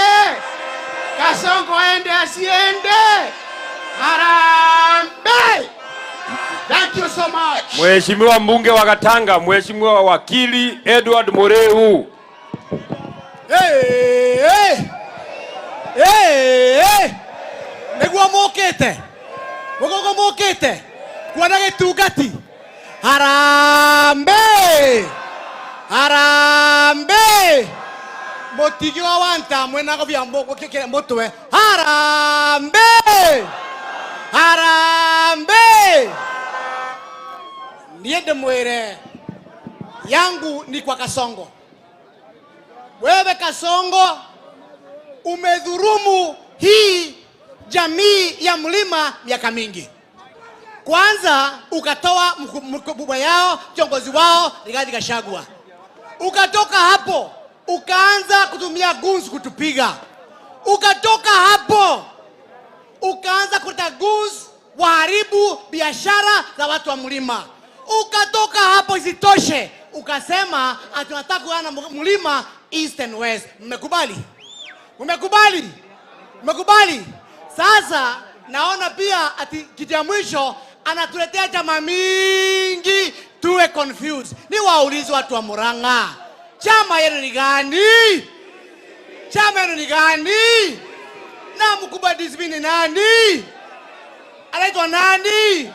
Kasongo aende asiende? Harambee! Thank you so much. Mheshimiwa mbunge wa Gatanga, Mheshimiwa wakili Edward Mureu. Hey, hey. Hey, hey. Nĩguo mũkĩte mũgogo mũkĩte kuona gĩtungati. Harambee, harambee. Mũtigi wa wanta mwĩna gobia mũtwe. Harambee, harambee. Niĩ ndĩmwĩre yangu ni kwa Kasongo. Wewe Kasongo umedhurumu hii jamii ya mlima miaka mingi. Kwanza ukatoa mkubwa yao, kiongozi wao Rigathi Gachagua. Ukatoka hapo ukaanza kutumia guns kutupiga. Ukatoka hapo ukaanza kuleta goons waharibu biashara za watu wa mlima. Ukatoka hapo isitoshe, ukasema ati unataka kugawana mlima east and west. Mmekubali? Mmekubali? Mmekubali? Sasa naona pia ati kitu ya mwisho anatuletea chama mingi tuwe confused. Ni waulizi watu wa Murang'a, chama yenu ni gani? Chama yenu ni gani? Na mkubwa DCP ni nani? Anaitwa nani?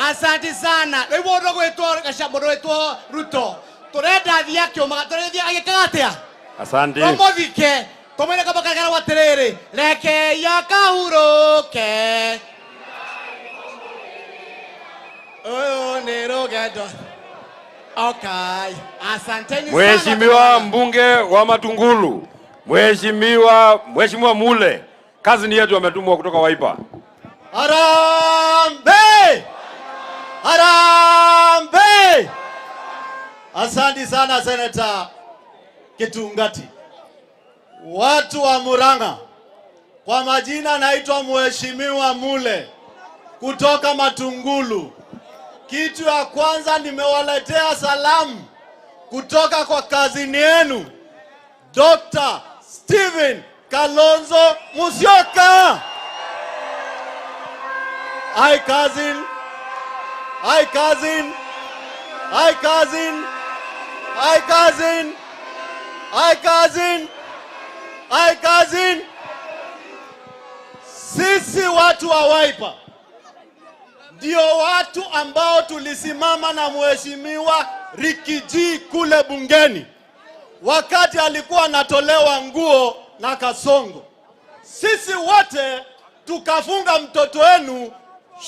Asante sana. Rĩu mũndũ gwĩtwo Gachagua, mũndũ gwĩtwo Ruto, tũrenda athiĩ akĩũmaga, tũrenda athiĩ agĩkaga atĩa? Asante. Tũmũthike, tũmwĩre kamba karwo atĩrĩrĩ, rekei akahurũke. Ũyũ nĩ rũgendo. Okay. Asanteni sana. Mheshimiwa mbunge wa Matungulu, Mheshimiwa Mule, kazi ni yetu, ametumwa kutoka Wiper. Harambee! Harambee! Asante sana, Senator Kitungati. Watu wa Murang'a, kwa majina naitwa Mheshimiwa Mule kutoka Matungulu. Kitu ya kwanza nimewaletea salamu kutoka kwa kazini yenu Dr. Stephen Kalonzo Musyoka. Hi cousin, hi cousin, hi cousin, hi cousin, hi cousin, hi cousin. Sisi watu wa Wiper ndio watu ambao tulisimama na Mheshimiwa Riggy G kule bungeni wakati alikuwa anatolewa nguo na Kasongo. Sisi wote tukafunga mtoto wenu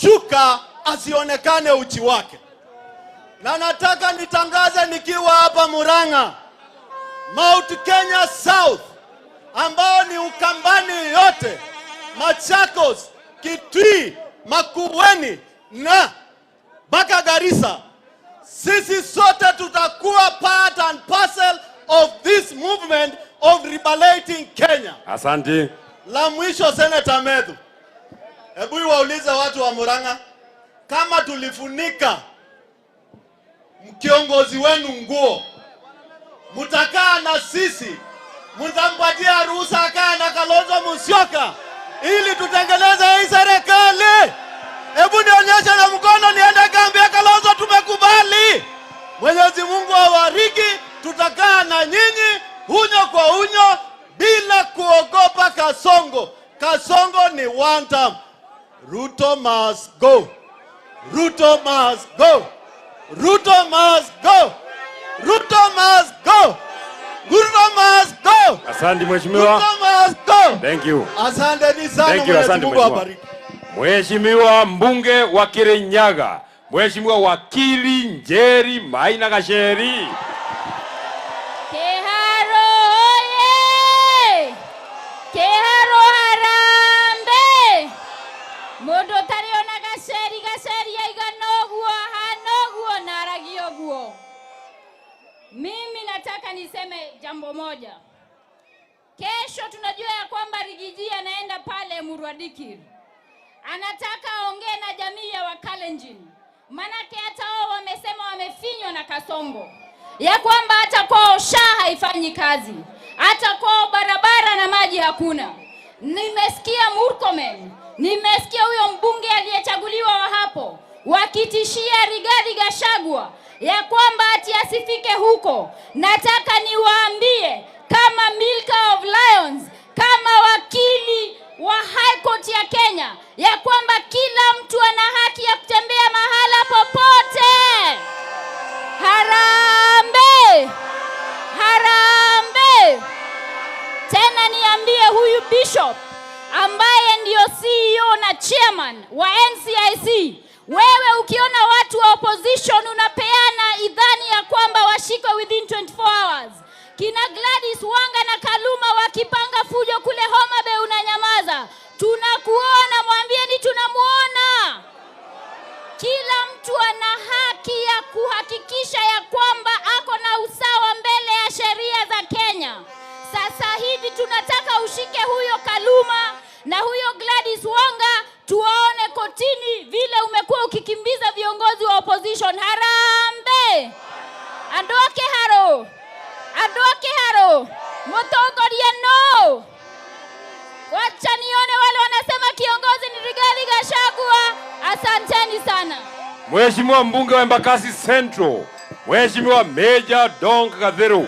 shuka asionekane uchi wake. Na nataka nitangaze nikiwa hapa Murang'a, Mount Kenya South ambao ni Ukambani yote, Machakos, Kitui, Makueni na mpaka Garissa, sisi sote tutakuwa part and parcel of this movement of liberating Kenya. Asante. La mwisho, Senator Methu, hebu waulize watu wa Murang'a kama tulifunika kiongozi wenu nguo, mtakaa na sisi, mtampatia ruhusa akaa na Kalonzo Musyoka ili tutengeneze hii serikali? Hebu nionyeshe na mkono niende kambi ya Kalonzo, tumekubali. Mwenyezi Mungu awabariki, tutakaa na nyinyi unyo kwa unyo bila kuogopa Kasongo. Kasongo ni one term. Ruto must go. Ruto must go. Ruto must go. Ruto must go. Ruto must go. Asante mheshimiwa. Ruto must go. Thank you. Asanteni sana, Thank you, Mwenyezi asante Mungu mheshimiwa. awabariki. Mheshimiwa mbunge wa Kirinyaga, Mheshimiwa wakili Njeri Maina Gacheri. Kiharo oye! Kiharo harambe! Mundu utari ona Gacheri, Gacheri aigana ũguo, ahana ũguo na aragia ũguo. Mimi nataka niseme jambo moja. Kesho tunajua ya kwamba Riggy G anaenda pale Murwadikir. Anataka aongee na jamii ya Wakalenjin. Manake hata wao wamesema wamefinywa na Kasongo, ya kwamba hata kwao SHA haifanyi kazi, hata kwao barabara na maji hakuna. Nimesikia Murkomen, nimesikia huyo mbunge aliyechaguliwa wa hapo wakitishia Rigathi Gachagua ya kwamba ati asifike huko. Nataka niwaambie kama Milka of Lions, kama wakili wa High Court ya Kenya, ya kwamba kila mtu ana haki ya kutembea mahala popote. Harambee! Harambee! Tena niambie huyu bishop ambaye ndio CEO na chairman wa NCIC, wewe ukiona watu wa opposition unapeana idhani ya kwamba washikwe within 24 hours. Kina Gladys Wanga na Kaluma wakipanga fujo kule Homa Bay unanyamaza. Tunakuona, mwambieni tunamuona. Kila mtu ana haki ya kuhakikisha ya kwamba ako na usawa mbele ya sheria za Kenya. Sasa hivi tunataka ushike huyo Kaluma na huyo Gladys Wanga, tuwaone kotini vile umekuwa ukikimbiza viongozi wa opposition. Harambee! Andoke haro! Andoke haro! Mutongoria no! Wacha nione wale wanasema kiongozi ni Rigathi Gachagua. Asanteni sana. Mheshimiwa mbunge wa Embakasi Central, Mheshimiwa Major Donk Gatheru.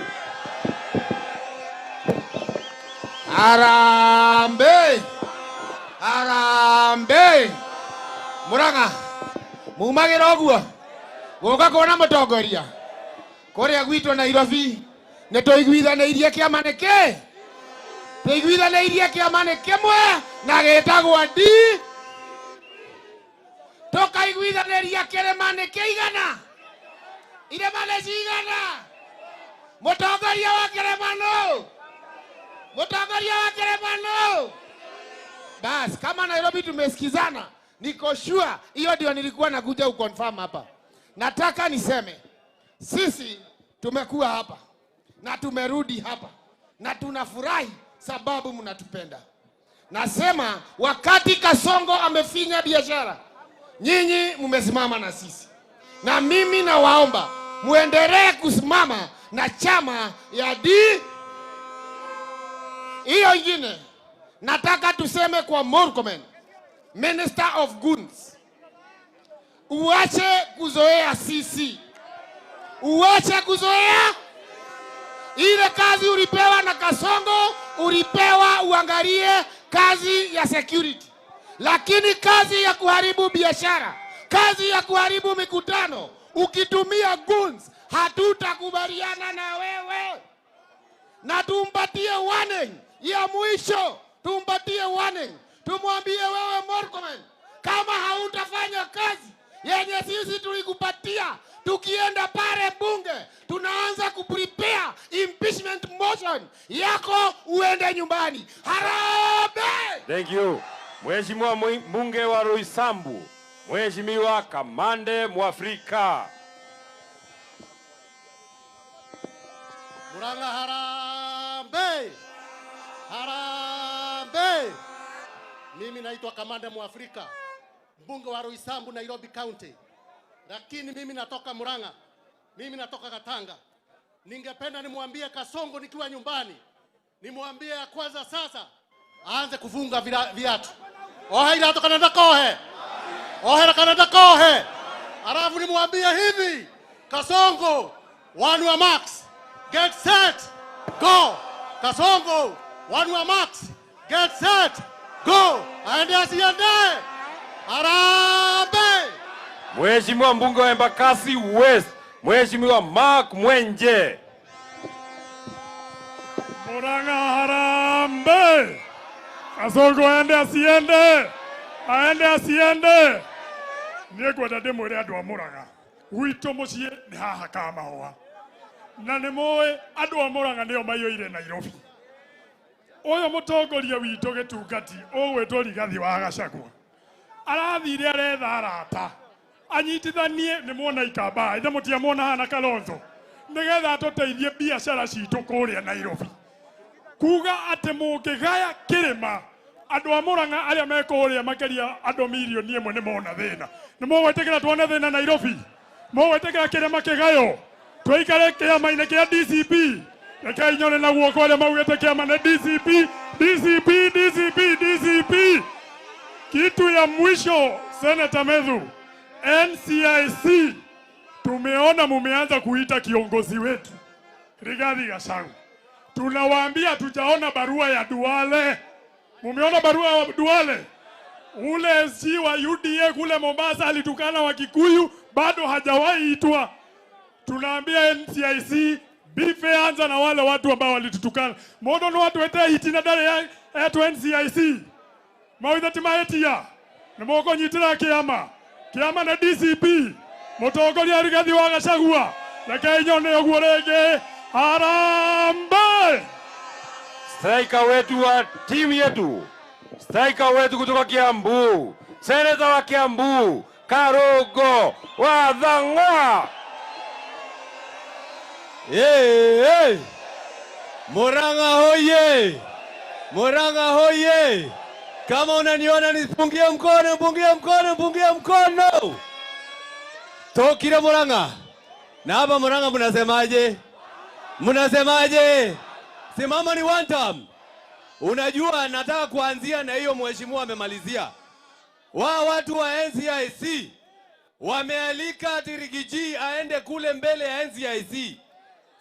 Harambee! Harambee! Murang'a mumagira ũguo gũka kuona mũtongoria kũrĩa gwitũ Nairobi nĩ tũiguithanĩirie kĩama nĩ kĩ tũiguithanĩirie kĩama nĩ kĩmwe na gĩtagwo D tũkaiguithanĩria kĩrĩma nĩ kĩigana irĩma nĩ cigana mũtongoria wa kĩrĩma nũ mũtongoria wa kĩrĩma nũ. Bas, kama Nairobi tumesikizana, niko sure hiyo ndio nilikuwa nakuja uconfirm hapa. Nataka niseme sisi tumekuwa hapa na tumerudi hapa na tunafurahi sababu mnatupenda. Nasema wakati Kasongo amefinya biashara, nyinyi mmesimama na sisi, na mimi nawaomba muendelee kusimama na chama ya D. Hiyo ingine nataka tuseme kwa Murkomen, Minister of Goods, uache kuzoea sisi, uache kuzoea ile kazi ulipewa na Kasongo. Ulipewa uangalie kazi ya security, lakini kazi ya kuharibu biashara, kazi ya kuharibu mikutano, ukitumia goons, hatutakubaliana na wewe. Na tumpatie warning ya mwisho, tumpatie warning, tumwambie wewe Murkomen, kama hautafanya kazi yenye sisi tulikupatia, tukienda pale bunge tunaanza kuprepare impeachment motion yako, uende nyumbani. Harambee! Thank you. Mheshimiwa mbunge wa Roysambu, Mheshimiwa Kamande Mwafrika. Murang'a harambee! Harambee! Mimi naitwa Kamande Mwafrika, mbunge wa Roysambu, Nairobi County. Lakini mimi natoka Murang'a. Mimi natoka Katanga. Ningependa nimwambie Kasongo nikiwa nyumbani, nimwambie ya kwanza sasa aanze kufunga viatu. Ohe irato kana ndakohe. Ohe kana ndakohe. Alafu nimwambie hivi, Kasongo, one wa max, get set, go. Kasongo, one wa max, get set, go. Aende asiende. Harambee! Mheshimiwa mbunge wa Embakasi West, Mheshimiwa Mark Mwenje. Murang'a harambee! Kasongo aende asiende? Aende asiende? Niĩ ngwenda ndĩmwĩre andũ a Murang'a, gwitũ mũciĩ nĩ haha Kamahũa, na nĩ mũĩ andũ a Murang'a nĩo maiyũire Nairobi. Ũyũ mũtongoria witũ gĩtungati ũgwĩtwo Rigathi wa Gachagua arathire aretha arata anyitithanie nĩ muona ikamba ithe mũtiamuona hana Kalonzo nĩgetha tũteithie biacara citũ kũrĩa Nairobi. Kuga atĩ mũngĩgaya kĩrĩma andũ a Murang'a arĩa me kũrĩa makĩria andũ 1 million nĩ mona thĩna. Nĩ mũgwĩtĩkĩra tuone thĩna Nairobi? Mũgwĩtĩkĩra kĩrĩma kĩgaywo tũikare kĩama-inĩ kĩa DCP? Rekei nyone na guoko arĩa maugĩte kĩama nĩ DCP, DCP, DCP, DCP. Kitu ya mwisho, Senator Methu, NCIC tumeona mumeanza kuita kiongozi wetu Rigathi Gachagua. Tunawaambia tujaona barua ya Duale. Mumeona barua ya Duale? Ule SG wa UDA kule Mombasa alitukana Wakikuyu, bado hajawahi itwa. Tunaambia NCIC bife, anza na wale watu ambao walitutukana. Mondo no watu wete hitina dare ya etu NCIC. Mawitha ti mahetia. Nĩ mũkũnyitĩra kĩama. Kĩama na DCP. Mũtongoria Rigathi wa Gachagua. Rekei nyone ũguo rĩngĩ. Harambee! Striker wetu wa timu yetu, striker wetu kutoka Kiambu, seneta wa Kiambu, Karugo wa Thang'wa. Hey, hey. Murang'a hoye! Murang'a hoye! Kama unaniona nipungie mkono, pungie mkono, pungie mkono. Tokire Murang'a. Na hapa Murang'a mnasemaje? Mnasemaje? Simama ni one time. Unajua nataka kuanzia na hiyo mheshimiwa amemalizia. Wa watu wa NCIC wamealika ati Riggy G aende kule mbele ya NCIC.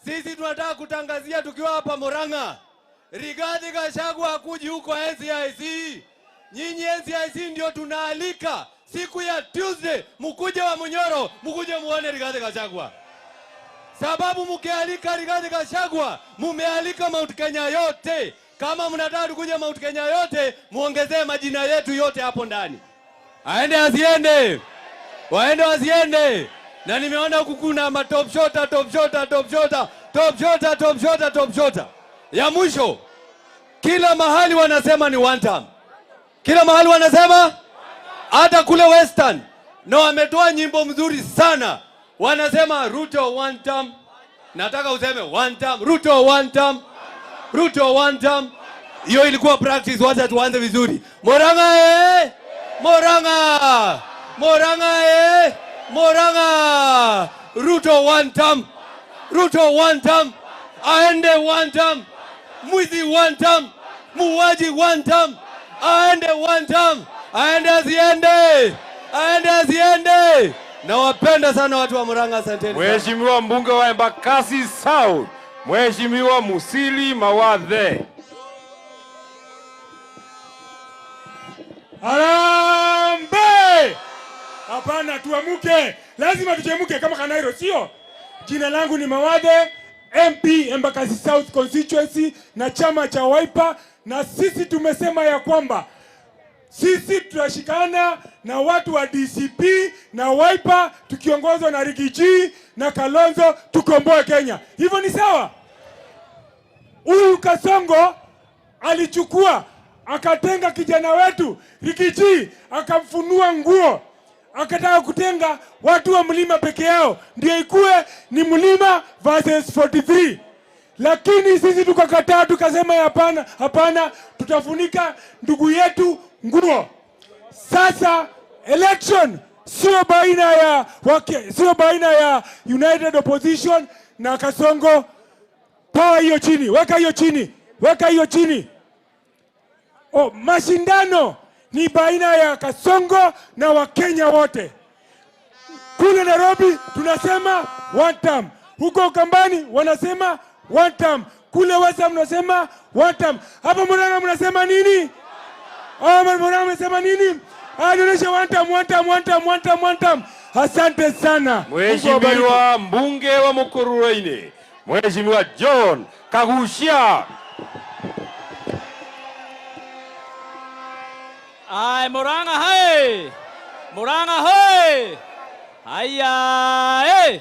Sisi tunataka kutangazia tukiwa hapa Murang'a, Rigathi Gachagua hakuji huko NCIC. Nyinyi NCIC ndio tunaalika siku ya Tuesday, mukuje wa Munyoro, mukuje muone Rigathi Gachagua. Sababu mkialika Rigathi Gachagua, mumealika Mount Kenya yote. Kama mnataka kuja Mount Kenya yote, muongezee majina yetu yote hapo ndani. Aende asiende? Waende wasiende? Na nimeona huku kuna ma top shotter, top shotter, top shotter, top shotter, top shotter, top shotter. Ya mwisho, kila mahali wanasema ni one term. Kila mahali wanasema, hata kule Western na wametoa nyimbo mzuri sana, wanasema Ruto one term. Nataka useme one term, Ruto one term, Ruto one term. Hiyo ilikuwa practice, wacha tuanze vizuri. Murang'a eh! Murang'a! Murang'a eh! Murang'a! Ruto one term. Ruto one term. Aende one term. Mwizi one term. Muuaji one term. Aende one term. Aende asiende? Aende asiende? Nawapenda sana watu wa Murang'a, asanteni sana. Mheshimiwa mbunge wa Embakasi South, Mheshimiwa Musili Mawathe. Harambee! Hapana, tuamuke, lazima tuchemuke kama Kanairo, sio? Jina langu ni Mawathe, MP Embakasi South Constituency na chama cha Wiper, na sisi tumesema ya kwamba sisi tutashikana na watu wa DCP na Wiper tukiongozwa na Riggy G na Kalonzo tukomboe Kenya. Hivyo ni sawa? Huyu Kasongo alichukua akatenga kijana wetu Riggy G, akamfunua nguo, akataka kutenga watu wa mlima peke yao, ndio ikue ni mlima versus 43. Lakini sisi tukakataa, tukasema hapana, hapana, tutafunika ndugu yetu nguo. Sasa election sio baina ya United Opposition na Kasongo. Toa hiyo chini, weka hiyo chini, weka hiyo chini. Oh, mashindano ni baina ya Kasongo na Wakenya wote. Kule Nairobi tunasema one term, huko Ukambani wanasema one term, kule Western mnasema one term. Hapa Murang'a mnasema nini? Oh, Murang'a mnasema nini? Ah, nionyeshe one term, one term, one term, one term, one term. Asante sana. Mungu awabariki. Mheshimiwa mbunge wa Mukurweini, Mheshimiwa John Kaguchia. Ai, Murang'a hai! Murang'a hoi! Haya, eh!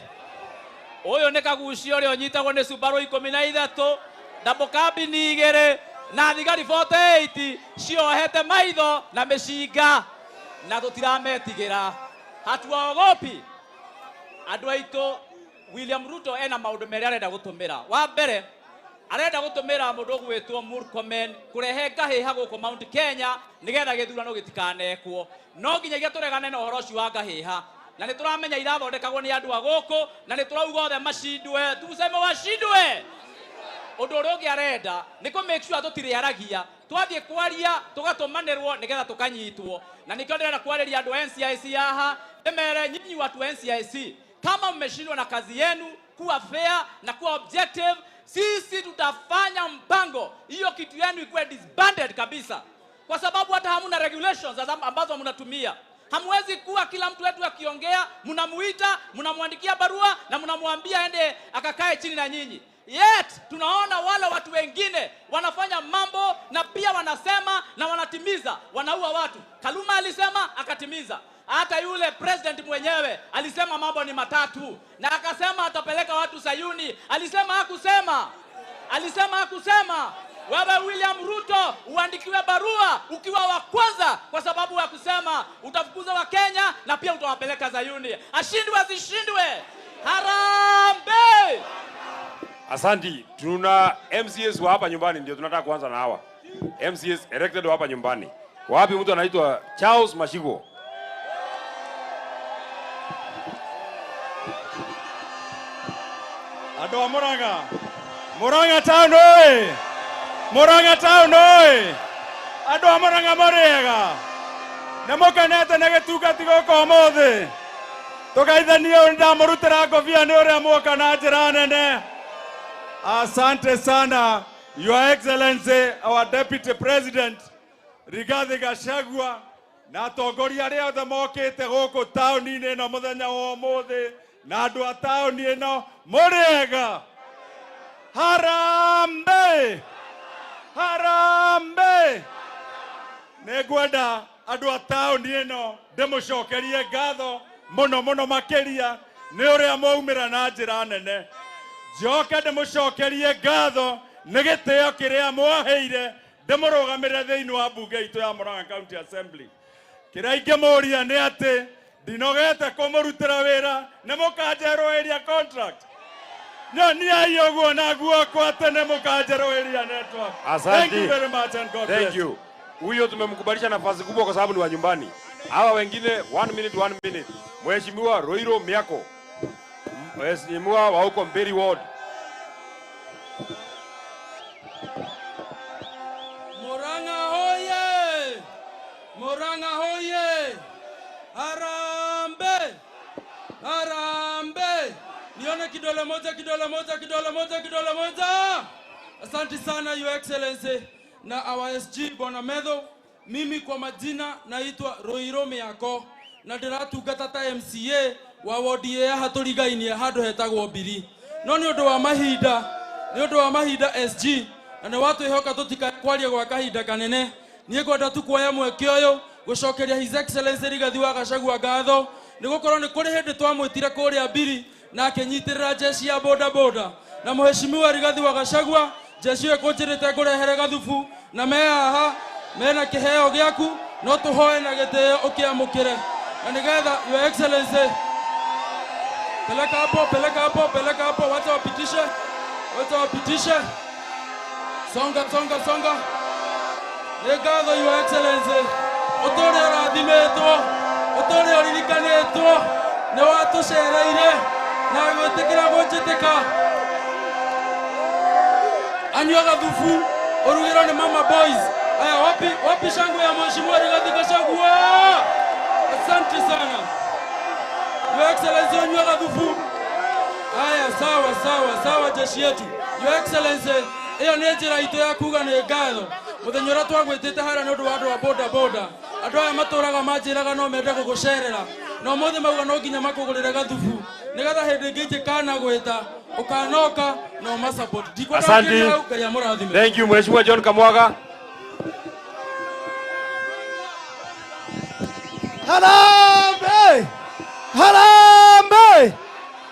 Ũyũ nĩ Kaguchia ũrĩa ũnyitagwo nĩ Subaru 13, double cabin 2 na thigari 48 ciohete maitho na mĩcinga na tũtirametigĩra. Hatuogopi. Andũ aitũ, William Ruto ena maũndũ merĩ arenda gũtũmĩra. Wa mbere, arenda gũtũmĩra mũndũ ũgwĩtwo Murkomen kũrehe ngahĩha gũkũ Mount Kenya nĩgetha gĩthurano gĩtikanekwo. No nginyagia tũregane na ũhoro ũcio wa ngahĩha. Na nĩ tũramenya irathondekagwo nĩ andũ a gũkũ na nĩ tũrauga othe macindwe, tuseme washindwe. Ũndũ ũrĩa ũngĩ arenda nĩ kũ make sure tũtirĩaragia, twathiĩ kwaria tũgatũmanĩrwo nĩgetha tũkanyitwo. Na nĩkĩo ndĩrenda kwarĩria andũ a NCIC haha, ndĩmere nyinyi watu wa NCIC, kama mmeshindwa na kazi yenu kuwa fair na kuwa objective, sisi tutafanya mpango hiyo kitu yenu ikuwe disbanded kabisa, kwa sababu hata hamuna regulations ambazo mnatumia. Hamwezi kuwa kila mtu wetu akiongea mnamuita, mnamwandikia barua na mnamwambia aende akakae chini na nyinyi. Yet tunaona wale watu wengine wanafanya mambo na pia wanasema na wanatimiza, wanaua watu. Kaluma alisema akatimiza. Hata yule president mwenyewe alisema mambo ni matatu na akasema atapeleka watu Sayuni. Alisema hakusema? Alisema hakusema? Wewe William Ruto uandikiwe barua ukiwa wa kwanza kwa sababu ya kusema utafukuza wa Kenya na pia utawapeleka Sayuni. Ashindwe asishindwe? Harambee! Asanti. Tuna MCS wa hapa nyumbani, ndio tunataka kuanza na hawa. MCS elected wa hapa nyumbani. Wapi mtu anaitwa Charles Mashigo? Andũ a Murang'a, Murang'a town oye! Murang'a town oye! Andũ a Murang'a mũrĩega? Nĩ mũkenete nĩ gĩtungati gũkũ ũmũthĩ? Tũgeithanie ũũ, ndamũrutĩra ngobia nĩ ũrĩa muoka na njĩra nene. Asante sana, Your Excellency, our Deputy President Rigathi Gachagua na atongoria arĩa othe mokĩte gũkũ taũni-inĩ ĩno mũthenya wa ũmũthĩ na andũ a taũni ĩno, mũrĩega? Harambee! Harambee! Nĩ ngwenda andũ a taũni ĩno ndĩmũcokerie ngatho mũno mũno makĩria nĩ ũrĩa mwaumĩra na njĩra nene. Njoke ndĩmũcokerie ngatho nĩ gĩtĩo kĩrĩa mwaheire ndĩmũrũgamĩrĩre thĩinĩ wa mbunge itũ ya Murang'a County Assembly. Kĩrĩa ingĩmũria nĩ atĩ ndinogete kũmũrutĩra wĩra, nĩ mũkanjerũhĩria contract. Nyoniai ũguo na guoko atĩ nĩ mũkanjerũhĩria network. Asante. Thank you very much and God Thank bless. you. Huyo tumemkubalisha nafasi kubwa kwa sababu ni wa nyumbani. Hawa wengine 1 minute 1 minute. Mheshimiwa Roiro Miako. Mheshimiwa wa huko Mberi Ward. Murang'a hoye! Murang'a hoye! Harambee! Harambee! Nione kidole moja, kidole moja, kidole moja, kidole moja. Asante sana Your Excellency na our SG Bwana Medho. Mimi kwa majina naitwa Roiro Miako na ndiratungata ta MCA wa wodi ya hatũrigainie handũ hetagwo Mbiri. No nĩ ũndũ wa mahinda, nĩ ũndũ wa mahinda SG, na nĩ watwĩhoka tũtikae kwaria gwa kahinda kanene. Niĩ ngwenda tu kuoya mweke ũyũ gũcokeria His Excellency Rigathi wa Gachagua ngatho nĩ gũkorwo nĩ kũrĩ hĩndĩ twamwĩtire kũrĩa Mbiri na akĩnyitĩrĩra jeshi ya boda boda. Na Mheshimiwa Rigathi wa Gachagua, jeshi ĩyo ĩkũnjĩrĩte ngũrehere gathubu na me haha mena kĩheo gĩaku, no tũhoe na gĩtĩo ũkĩamũkĩre. Na nĩgetha Your Excellency, peleka hapo, peleka hapo, peleka hapo, wacha wapitishe, wacha wapitishe. Songa, songa, songa. Nĩ ngatho Your Excellency, ũtũre ũrathimĩtwo, ũtũre ũririkanĩtwo, nĩ watũcereire na gwĩtĩkĩra gũnjĩtĩka. Anyua gathubu, ũrugĩrwo nĩ Mama Boys. Aya, wapi, wapi shangwe ya Mheshimiwa Rigathi Gachagua? Asante sana Your Excellency, anyua gathubu. Aya, sawa, sawa, sawa jeshi yetu. Your Excellency, ĩyo nĩ njĩra itũ ya kuga nĩ ngatho. Mũthenya ũrĩa twagwĩtĩte harĩa nĩ ũndũ wa andũ a boda boda. Andũ aya matũraga manjĩraga no mende gũgũcerera. Na ũmũthĩ mauga no nginya makũgũrĩre gathubu nĩgetha hĩndĩ ĩngĩ ingĩkana gwĩta ũkanoka na ũmasupport. Ndikwenda Asante. gũkinya hau, Ngai amũrathime. Thank you Mheshimiwa John Kamwaga. Harambee! Harambee!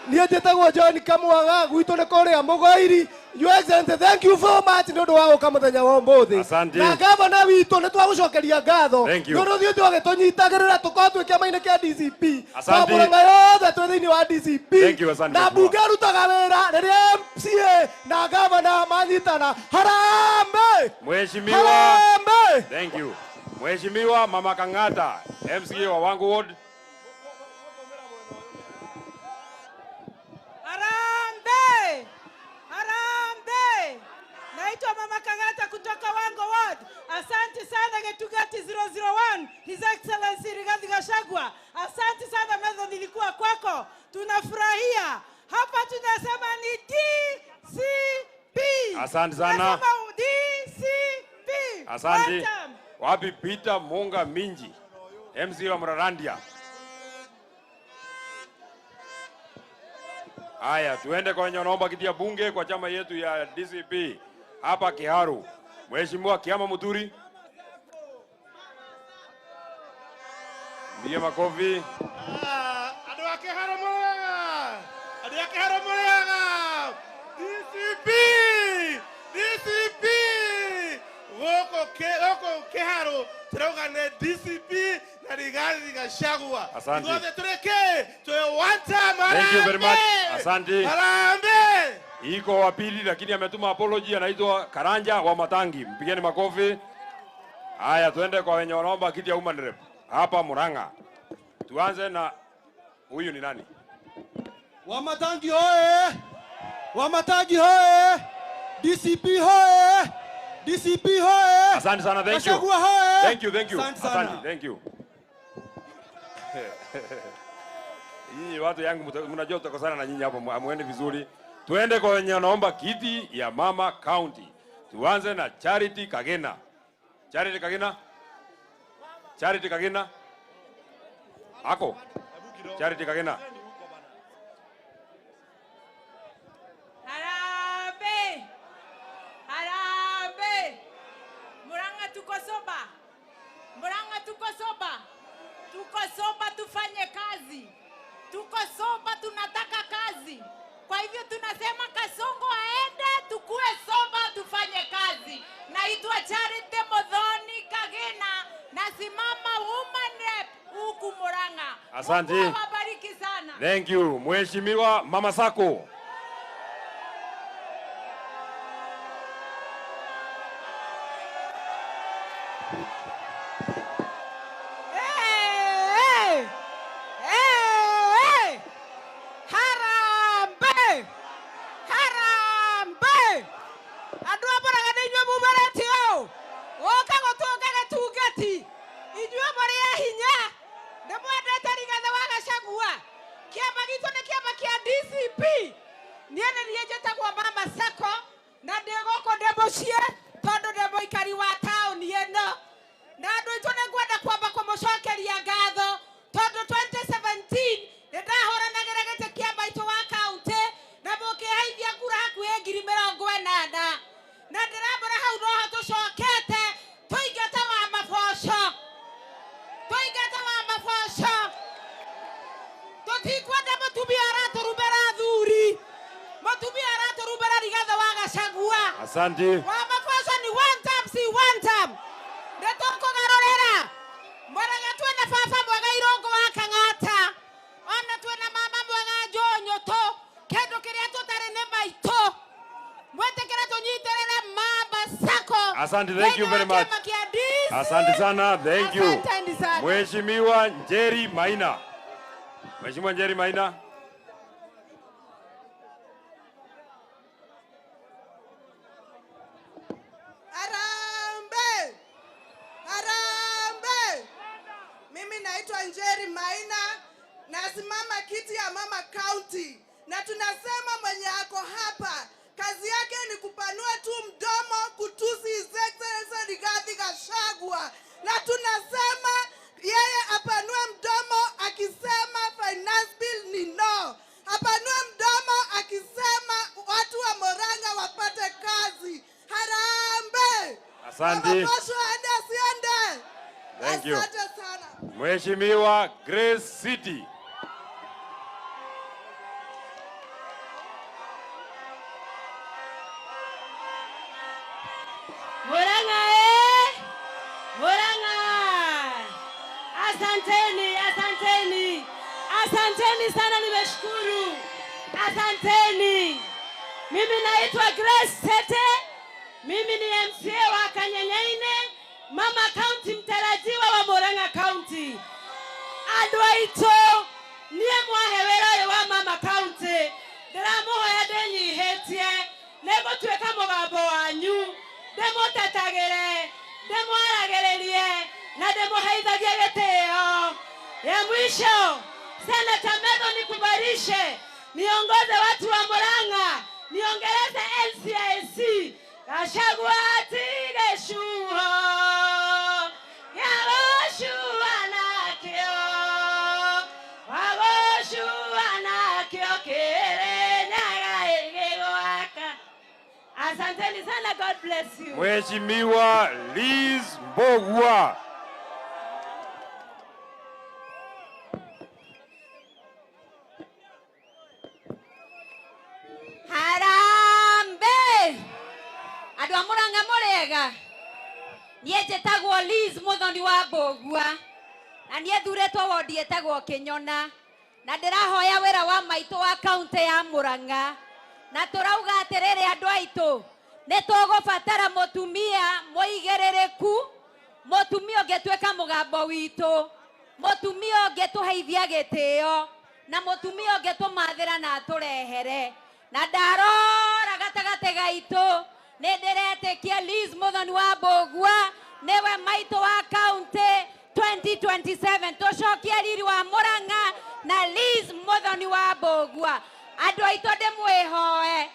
Niĩ njĩtagwo John Kamwaga, gwitũ nĩ kũrĩa Mũgoiri. Your Excellency, thank you so much nĩ ũndũ wa gũka mũthenya wa ũmũthĩ. Asante. Na gavana witũ nĩ twagũcokeria ngatho. Thank you. Nĩ ũndũ ũthiĩte ũgĩtũnyitagĩrĩra tũkorwo twĩ kĩama-inĩ kĩa DCP. Asante. Twamũraga yothe twĩ thĩinĩ wa DCP. Thank you, asante Na Mheshimiwa. mbunge arutaga wĩra rĩrĩa MCA na gavana manyitana. Harambee! Mheshimiwa. Harambee! Thank you. Mheshimiwa Mama Kang'ata, MCA wa Wangu Ward. Harambee! Harambee! Naitwa Mama Kang'ata kutoka Wango Ward. Asante sana Getugati 001, His Excellency Rigathi Gachagua. Asante sana Metho, nilikuwa kwako. Tunafurahia. Hapa tunasema ni DCP. Asante sana. Tunasema DCP. Asante. One time. Wapi Peter Munga Minji, MCA wa Murarandia. Haya, tuende kwa wenye wanaomba kiti ya bunge kwa chama yetu ya DCP hapa Kiharu. Mheshimiwa Kiama Muturi. Ndiye makofi. Andũ a Kĩharo mũrĩega, andũ a Kĩharo mũrĩega. DCP, DCP, gũkũ Kĩharo tũrauga nĩ DCP na Rigathi Gachagua. Asante. Ithuothe tũrĩ kĩ? Twĩ one time. Thank you very much. Harambee! Asante. Harambee! Iko wa pili lakini ametuma apology, anaitwa Karanja wa Matangi. Mpigeni makofi. Haya, tuende kwa wenye wanaomba kiti ya woman rep hapa Murang'a. Tuanze na huyu ni nani? Wamatangi hoye! Wamatangi hoye! DCP hoye! DCP hoye! Asante sana, thank you. Gachagua hoye! Thank you, thank you. Asante sana. Asante, thank you. Nyinyi watu yangu mnajua tutakosana na nyinyi hapo, hamuendi vizuri. Tuende kwa wenye wanaomba kiti ya Mama County. Tuanze na Charity Kagena. Charity Kagena? Charity Kagena? Ako? Charity Kagena. Harambee! Harambee! Murang'a tuko soba. Murang'a tuko soba. Tuko soba tufanye kazi. Tuko soba tunataka kazi. Kwa hivyo tunasema Kasongo aende, tukue soba tufanye kazi. Naitwa Charity Muthoni Kagena, nasimama woman rep huku Murang'a. Asante. Mungu awabariki sana. Thank you. Mheshimiwa Mama Sako. Hey! Hey! Harambee! Harambee! Andũ a Murang'a nĩ inyuĩ mumarĩtie ũũ. Ũka gũtũnga gĩtungati. Inyuĩ mũrĩ a hinya. Nĩ mwendete Rigathĩ wa Gachagua. Kĩama gitũ nĩ kĩama kĩa DCP. Niĩ nĩ niĩ njĩtagwo Mama Sako na ndĩ gũkũ ndĩ mũciĩ tondũ ndĩ mũikari wa taũni ĩno. Na andũ aitũ nĩ ngwenda kwamba kũmũcokeria ngatho tondũ 2017 nĩ ndahũranagĩra gĩtĩ kĩa maitũ wa kaũntĩ na mũkĩheithia kura hakuhĩ 80,000 na ndĩramwĩra hau noho tũcokete tũingate wa maboco, tũingate wa maboco. Tũtikwenda mũtumia aratũrumĩra athuri, mũtumia aratũrumĩra Rigathĩ wa Gachagua. Asante. Wa maboco ni one time, si one time. Nĩ tũkũgarũrĩra. Murang'a twĩna baba mwega Irũngũ wa Kang'ata, ona twĩna mama mwega Njũnyũtũ. Kĩndũ kĩrĩa tũtarĩ nĩ maitũ. Mwĩtĩkĩre tũnyitĩrĩre Mama Sako. Asante, thank you very much. Kĩama kĩa DCP. Asante sana, thank you. Asanteni sana. Mheshimiwa Njeri Maina. Mheshimiwa Njeri Maina. Harambee! Harambee! Mimi naitwa Njeri Maina, nasimama kiti ya Mama County, na tunasema mwenye ako hapa kazi yake ni kupanua tu mdomo kutusi His Excellency Rigathi Gachagua, na tunasema yeye apanue mdomo akisema Asante. Wamaposho aende asiende? Thank you. Asante sana. Mheshimiwa Grace City. Murang'a Murang'a. Asanteni, asanteni. Asanteni sana, nimeshukuru. Asanteni. Mimi naitwa Grace Tete. Mimi ni MCA wa Kanyenyeine, Mama County mtarajiwa wa Murang'a County. Andũ aitũ, niĩ mwahe wĩra ũyũ wa Mama County, ndĩramũhoya ndĩnyihĩtie, nĩngũtuĩka mũgambo wanyu, ndĩmũtetagĩre, ndĩmwaragĩrĩrie na ndĩmũheithagie gĩtĩo. Ya mwisho, Senator Methu, nikubarishe niongoze watu wa Murang'a, niongeleze NCIC. Gachagua atige shuho yagocua nakĩo, wagocua nakĩo Kĩrĩnyaga ĩgĩgwaka. Asanteni sana, God bless you. Mheshimiwa Liz Mbogwa. Harambe! Andũ a Murang'a mũrĩega? Niĩ njĩtagwo Liz Muthoni wa Mbũgua na niĩ thurĩtwo wondi ĩtagwo Kĩnyona na ndĩrahoya wĩra wa maitũ wa kaunti ya Murang'a na tũrauga atĩrĩrĩ andũ aitũ, nĩ tũgũbatara mũtumia mũigĩrĩrĩku, mũtumia ũngĩtuĩka mũgambo witũ, mũtumia ũngĩtũheithia gĩtĩo na mũtumia ũngĩtũmathĩra na atũrehere. Na ndarora gatagatĩ gaitũ nĩ ndĩretĩkia Liz Muthoni wa Mbũgua nĩwe maitũ wa kaunti 2027. Tũcokie riri wa Murang'a na Liz Muthoni wa Mbũgua. Andũ aitũ ndĩmwĩhoe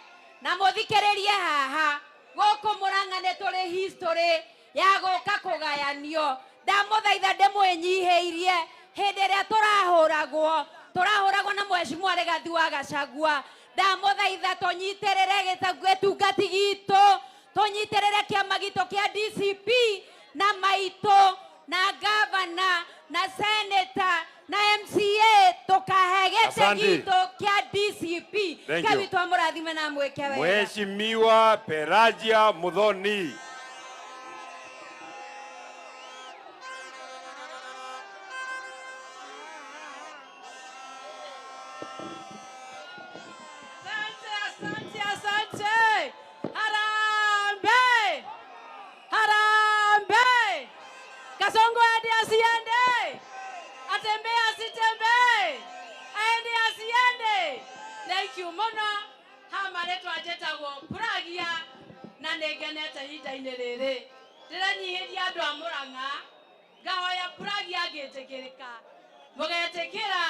na mũthikĩrĩrie haha, gũkũ Murang'a nĩ tũrĩ history ya gũka kũgayanio. Ndamũthaitha ndĩmwĩnyihĩirie, hĩndĩ ĩrĩa tũrahũragwo, tũrahũragwo na Mheshimiwa Rigathi wa Gachagua. Ndamũthaitha tũnyitĩrĩre gĩtungati gitũ, tũnyitĩrĩre kĩama gitũ kĩa DCP na maitũ na gavana na senator na MCA, tũkahe gĩtĩ Asante. gitũ kĩa DCP. Thank Ngai you. witũ amũrathime na amwĩke wega. Mheshimiwa Pelagia Muthoni. Asante, asante, asante. Harambe! Harambe! Kasongo aende asiende? Atembee asitembee? Aende asiende? Thank you mũno. Ha marĩtwa njĩtagwo Puragia na nĩngenete ihinda-inĩ rĩrĩ. Ndĩrenyihĩria andũ a Murang'a, ngahoya Puragia ngĩtĩkĩrĩka. Mũgetĩkĩra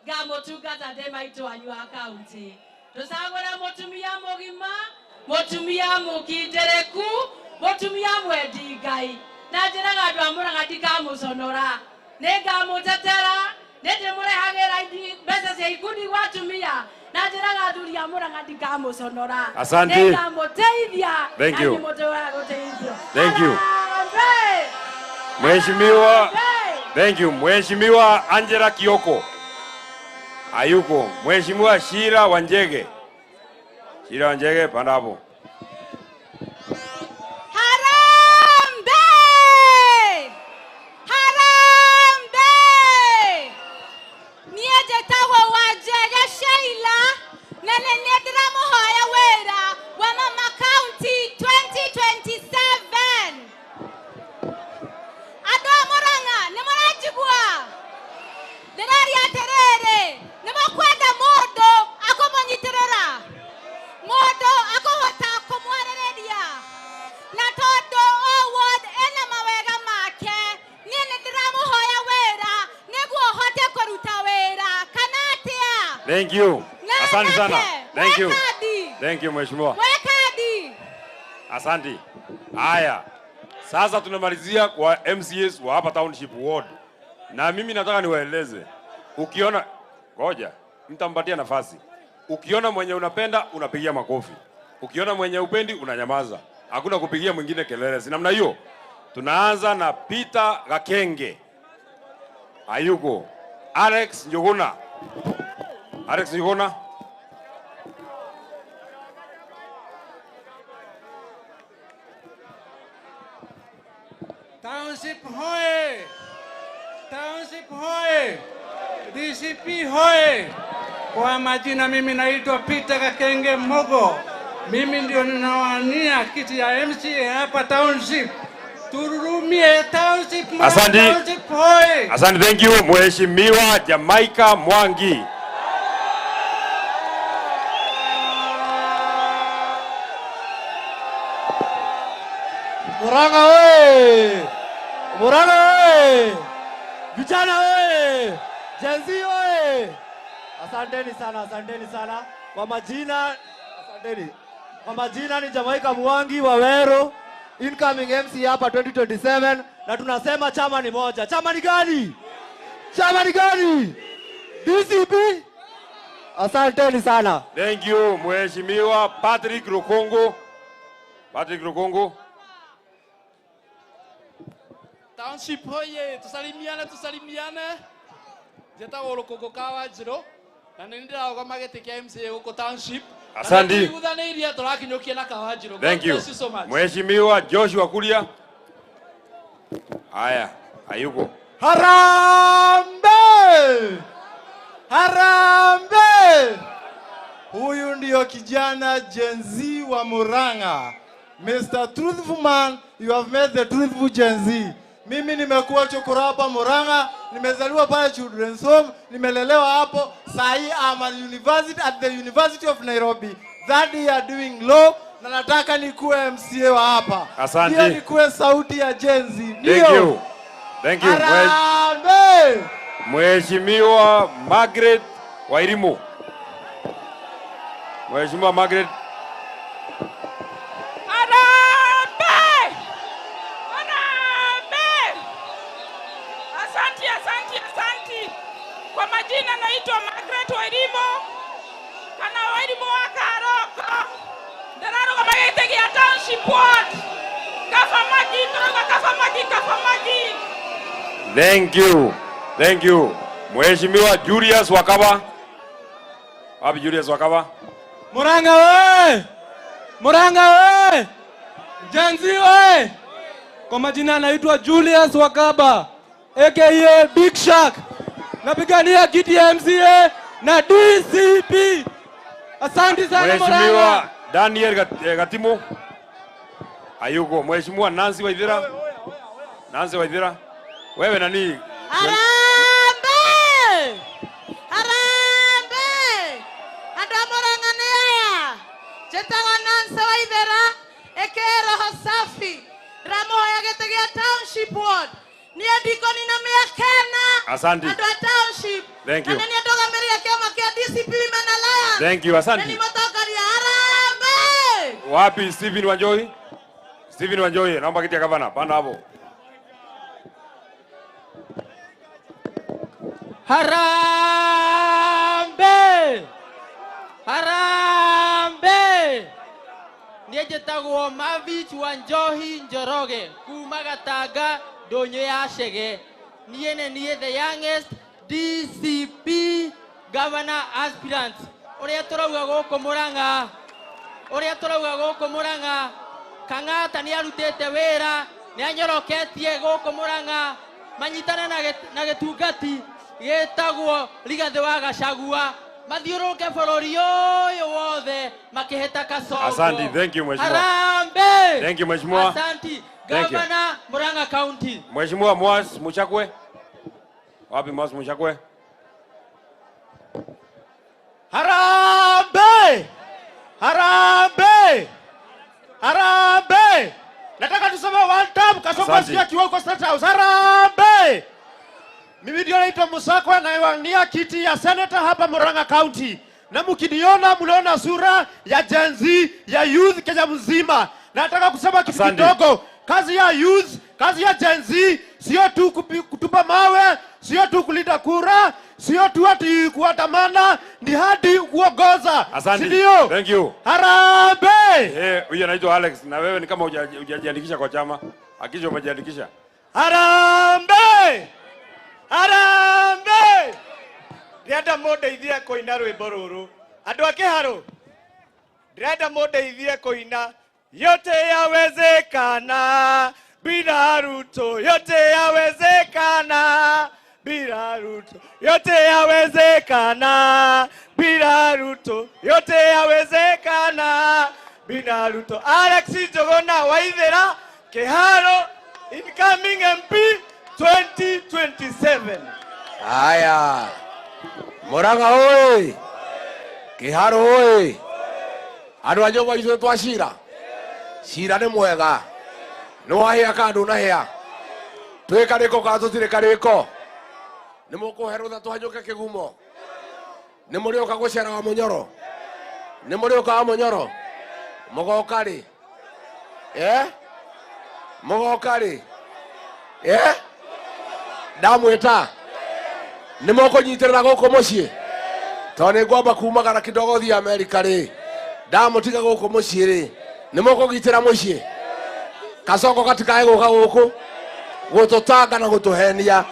ngamũtungata ndĩ maitũ wanyu wa kaunti. Tũcagũre mũtumia mũgima, mũtumia mũkindĩrĩku, mũtumia mwendi Ngai. Na njĩraga andũ a Murang'a ndikamũconora, nĩngamũtetera, nĩndĩmũrehagĩra mbeca cia ikundi gwa atumia. Na njĩraga athuri a Murang'a ndikamũconora. Asante. Nĩngamũteithia. Thank you. Na nĩmũtũraga gũteithio. Thank you. Harambee! Mheshimiwa, thank you. Mheshimiwa Angela Kioko. Hayuko. Mheshimiwa Shira Wanjege. Shira Wanjege, panda hapo. Harambe! Harambe! Niĩ njĩtagwo Wanjege Sheila na nĩ niĩ ndĩramũhoya wĩra wa Mama County 2027. Andũ a Murang'a nĩ mũranjigua? Ndĩraria atĩrĩrĩ, nĩ mũkwenda mũndũ akũmũnyitĩrĩra, mũndũ akũhota kũmwarĩrĩria, na tondũ o ward ĩna mawega make, niĩ nĩ ndĩramũhoya wĩra nĩguo hote kũruta wĩra, kana atĩa? Thank you. Asante sana. Thank you. Wekadi. Thank you Mheshimiwa. Wekadi. Asante. Haya. Sasa tunamalizia kwa MCAs wa hapa Township Ward. Na mimi nataka niwaeleze. Ukiona, ngoja, nitampatia nafasi. Ukiona mwenye unapenda unapigia makofi. Ukiona mwenye upendi unanyamaza. Hakuna kupigia mwingine kelele, si namna hiyo. Tunaanza na Peter Gakenge. Hayuko. Alex Njuguna. Alex Njuguna. Township hoye! Township hoye! DCP hoye! Kwa majina mimi naitwa Peter Gakenge Mogo. Mimi ndio ninawania kiti ya MCA hapa Township. Tururumie Township, mwana Asante. Township hoye! Asante, thank you. Mheshimiwa Jamaica Mwangi. Murang'a oye! Murang'a oye! Vijana oye! Gen Z oye! Asanteni sana, asanteni sana. Kwa majina, asanteni. Kwa majina ni Jamaica Mwangi wa Wero, incoming MC hapa 2027, na tunasema chama ni moja. Chama ni gani? Chama ni gani? DCP? Asanteni sana. Thank you, Mheshimiwa Patrick Rukungu. Patrick Rukungu. Township hoye, tusalimiane, tusalimiane. Njĩtagwo Rũkũngũ ka Wanjirũ na nĩ ndĩrarũgama gĩtĩ kĩa MCA gũkũ Township. Na Asante. nĩtũiguithanĩirie tũrakinyũkia na Kawanjirũ. God Thank you. bless you so much. Mheshimiwa Joshua Kuria. Haya, hayuko. Harambee! Harambee! Huyu ndio kijana Gen Z wa Murang'a. Mr. Truthful Man, you have met the truthful Gen Z. Mimi nimekuwa chokora hapa Murang'a, nimezaliwa pale Children's Home, nimelelewa hapo. Sahi I'm at university at the University of Nairobi. That year doing law na nataka nikuwe MCA wa hapa. Asante. Ndio nikuwe sauti ya Gen Z. Thank Ndio. you. Thank you. Harambee! Mheshimiwa Margaret Wairimu. Mheshimiwa Margaret. Harambee! Harambee! Asanti, asanti, asanti. Kwa majina naitwa Margaret Wairimu kana Wairimu wa Karoko. Ndĩrarũgama gĩtĩ gĩa Township Ward. Kaba Magi, tũrauga Kaba Magi, Kaba Magi. Thank you. Thank you. Mheshimiwa Julius Wakaba. Wapi Julius Wakaba? Murang'a oye! Murang'a oye! Gen Z oye! Kwa majina naitwa Julius Wakaba aka Big Shark. Napigania kiti ya MCA na DCP. Asante sana Mheshimiwa Murang'a. Daniel Gatimu. Hayuko. Mheshimiwa Nancy Waithira. Nancy Waithira. Wewe nani? Harambee! Harambee! Andũ a Murang'a nĩ aya. Njĩtagwo Nancy Waithera, aka Roho Safi. Ndĩramũhoya gĩtĩ gĩa Township Ward. Niĩ ndikũnina mĩaka ĩna. Asante. Andũ a Township. Thank you. Na nĩ niĩ ndũgamĩrĩire kĩama kĩa DCP Women Alliance. Thank you, asante. Na nĩ mũtongoria. Harambee! Wapi Stephen Wanjohi? Stephen Wanjohi, naomba kiti ya gavana. Panda hapo. Harambee! Harambee! Niĩ njĩtagwo Mavich Wanjohi Njoroge kuma Gatanga ndũnyũ ya Chege. Niĩ nĩ niĩ the youngest DCP governor aspirant. Ũrĩa tũrauga gũkũ Murang'a, ũrĩa tũrauga gũkũ Murang'a, Kang'ata nĩ arutĩte wĩra, nĩ anyoroketie gũkũ Murang'a, manyitane na gĩtungati gĩtagwo Rigathĩ wa Gachagua, mathiũrũrũke bũrũri ũyũ wothe makĩhĩta Kasongo. Asante, thank you Mheshimiwa. Harambee! Thank you Mheshimiwa. Asante. Thank you. Governor Murang'a County. Mheshimiwa Mwas Muchakwe. Wapi Mwas Muchakwe? Harambee! Harambee! Harambee! Nataka tuseme one time Kasongo Asante. asikia kiwako State House. Harambee! Mimi ndio naitwa Musakwa na nawania kiti ya senator hapa Murang'a County. Na mkiniona mnaona sura ya Gen Z ya youth Kenya mzima. Nataka kusema kitu Asante. kidogo. Kazi ya youth, kazi ya Gen Z sio tu kutupa mawe, sio tu kulinda kura, Sio tu ati kuandamana, ni hadi kuongoza. Asante. Si ndio? Thank you. Harambee! Eh, huyu anaitwa Alex na wewe ni kama hujajiandikisha kwa chama. Hakikisha umejiandikisha. Harambee! Harambee! Ndĩrenda mũndeithie kũina rwĩmbo rũrũ. Andũ a Kĩharũ, ndĩrenda mũndeithie kũina yote yawezekana bila Ruto, yote yawezekana bila Ruto, yote yawezekana bila Ruto, yote yawezekana bila Ruto. Alex Njuguna Waithera, Kĩharo, incoming MP 2027. Haya, Murang'a oi, Kĩharũ oi, andũ a nyũmba itũ twa cira, cira nĩ mwega, nĩ wahĩa kana ndũnahĩa, twĩ karĩko kana tũtirĩ karĩko, nĩ mũkũhe rũtha tũhanyũke kĩgumo, nĩ mũrĩũka gũcera wa Mũnyoro, nĩ mũrĩũka wa Mũnyoro, mũgoka rĩ? Eh? Mũgoka rĩ? Eh? Ndamwĩta nĩ mũkũnyitĩrĩra gũkũ mũciĩ tondũ nĩ ngwamba kumagara kidogo thiĩ Amerika rĩ, ndamũtiga gũkũ mũciĩ rĩ, nĩ mũkũgitĩra mũciĩ Kasongo gatikae gũka gũkũ gũtũtanga na gũtũhenia.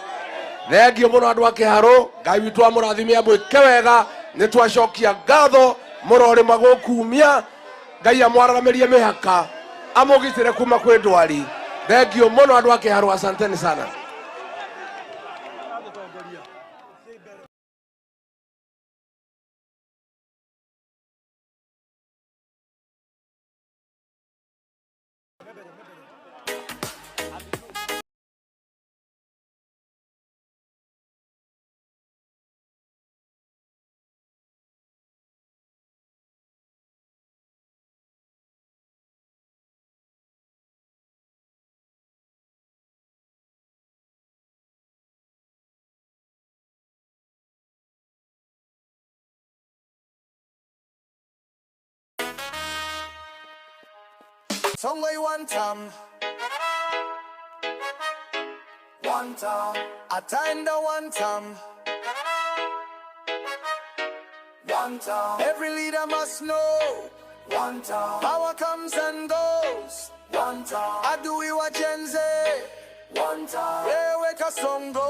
Thengio mũno andũ a Kĩharũ, Ngai witũ amũrathime amwĩke wega, nĩ twacokia ngatho mũrorĩma gũkumia, Ngai amwararamĩrie mĩhaka, amũgitĩre kuma kwĩ ndwari. Thengio mũno andũ a Kĩharũ, asanteni sana. Songwe one time, one time, ataenda one time, one time. Every leader must know, one time. Power comes and goes, one time. Adui wa Gen Z, one time. Wewe Kasongo,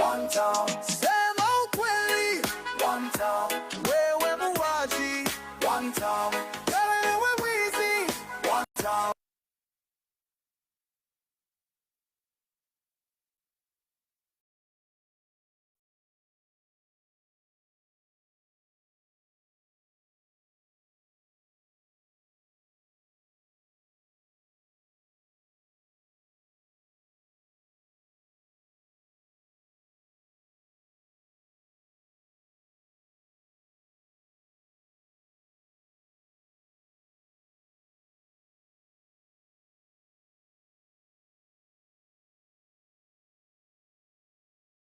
one time. Sema ukweli, one time.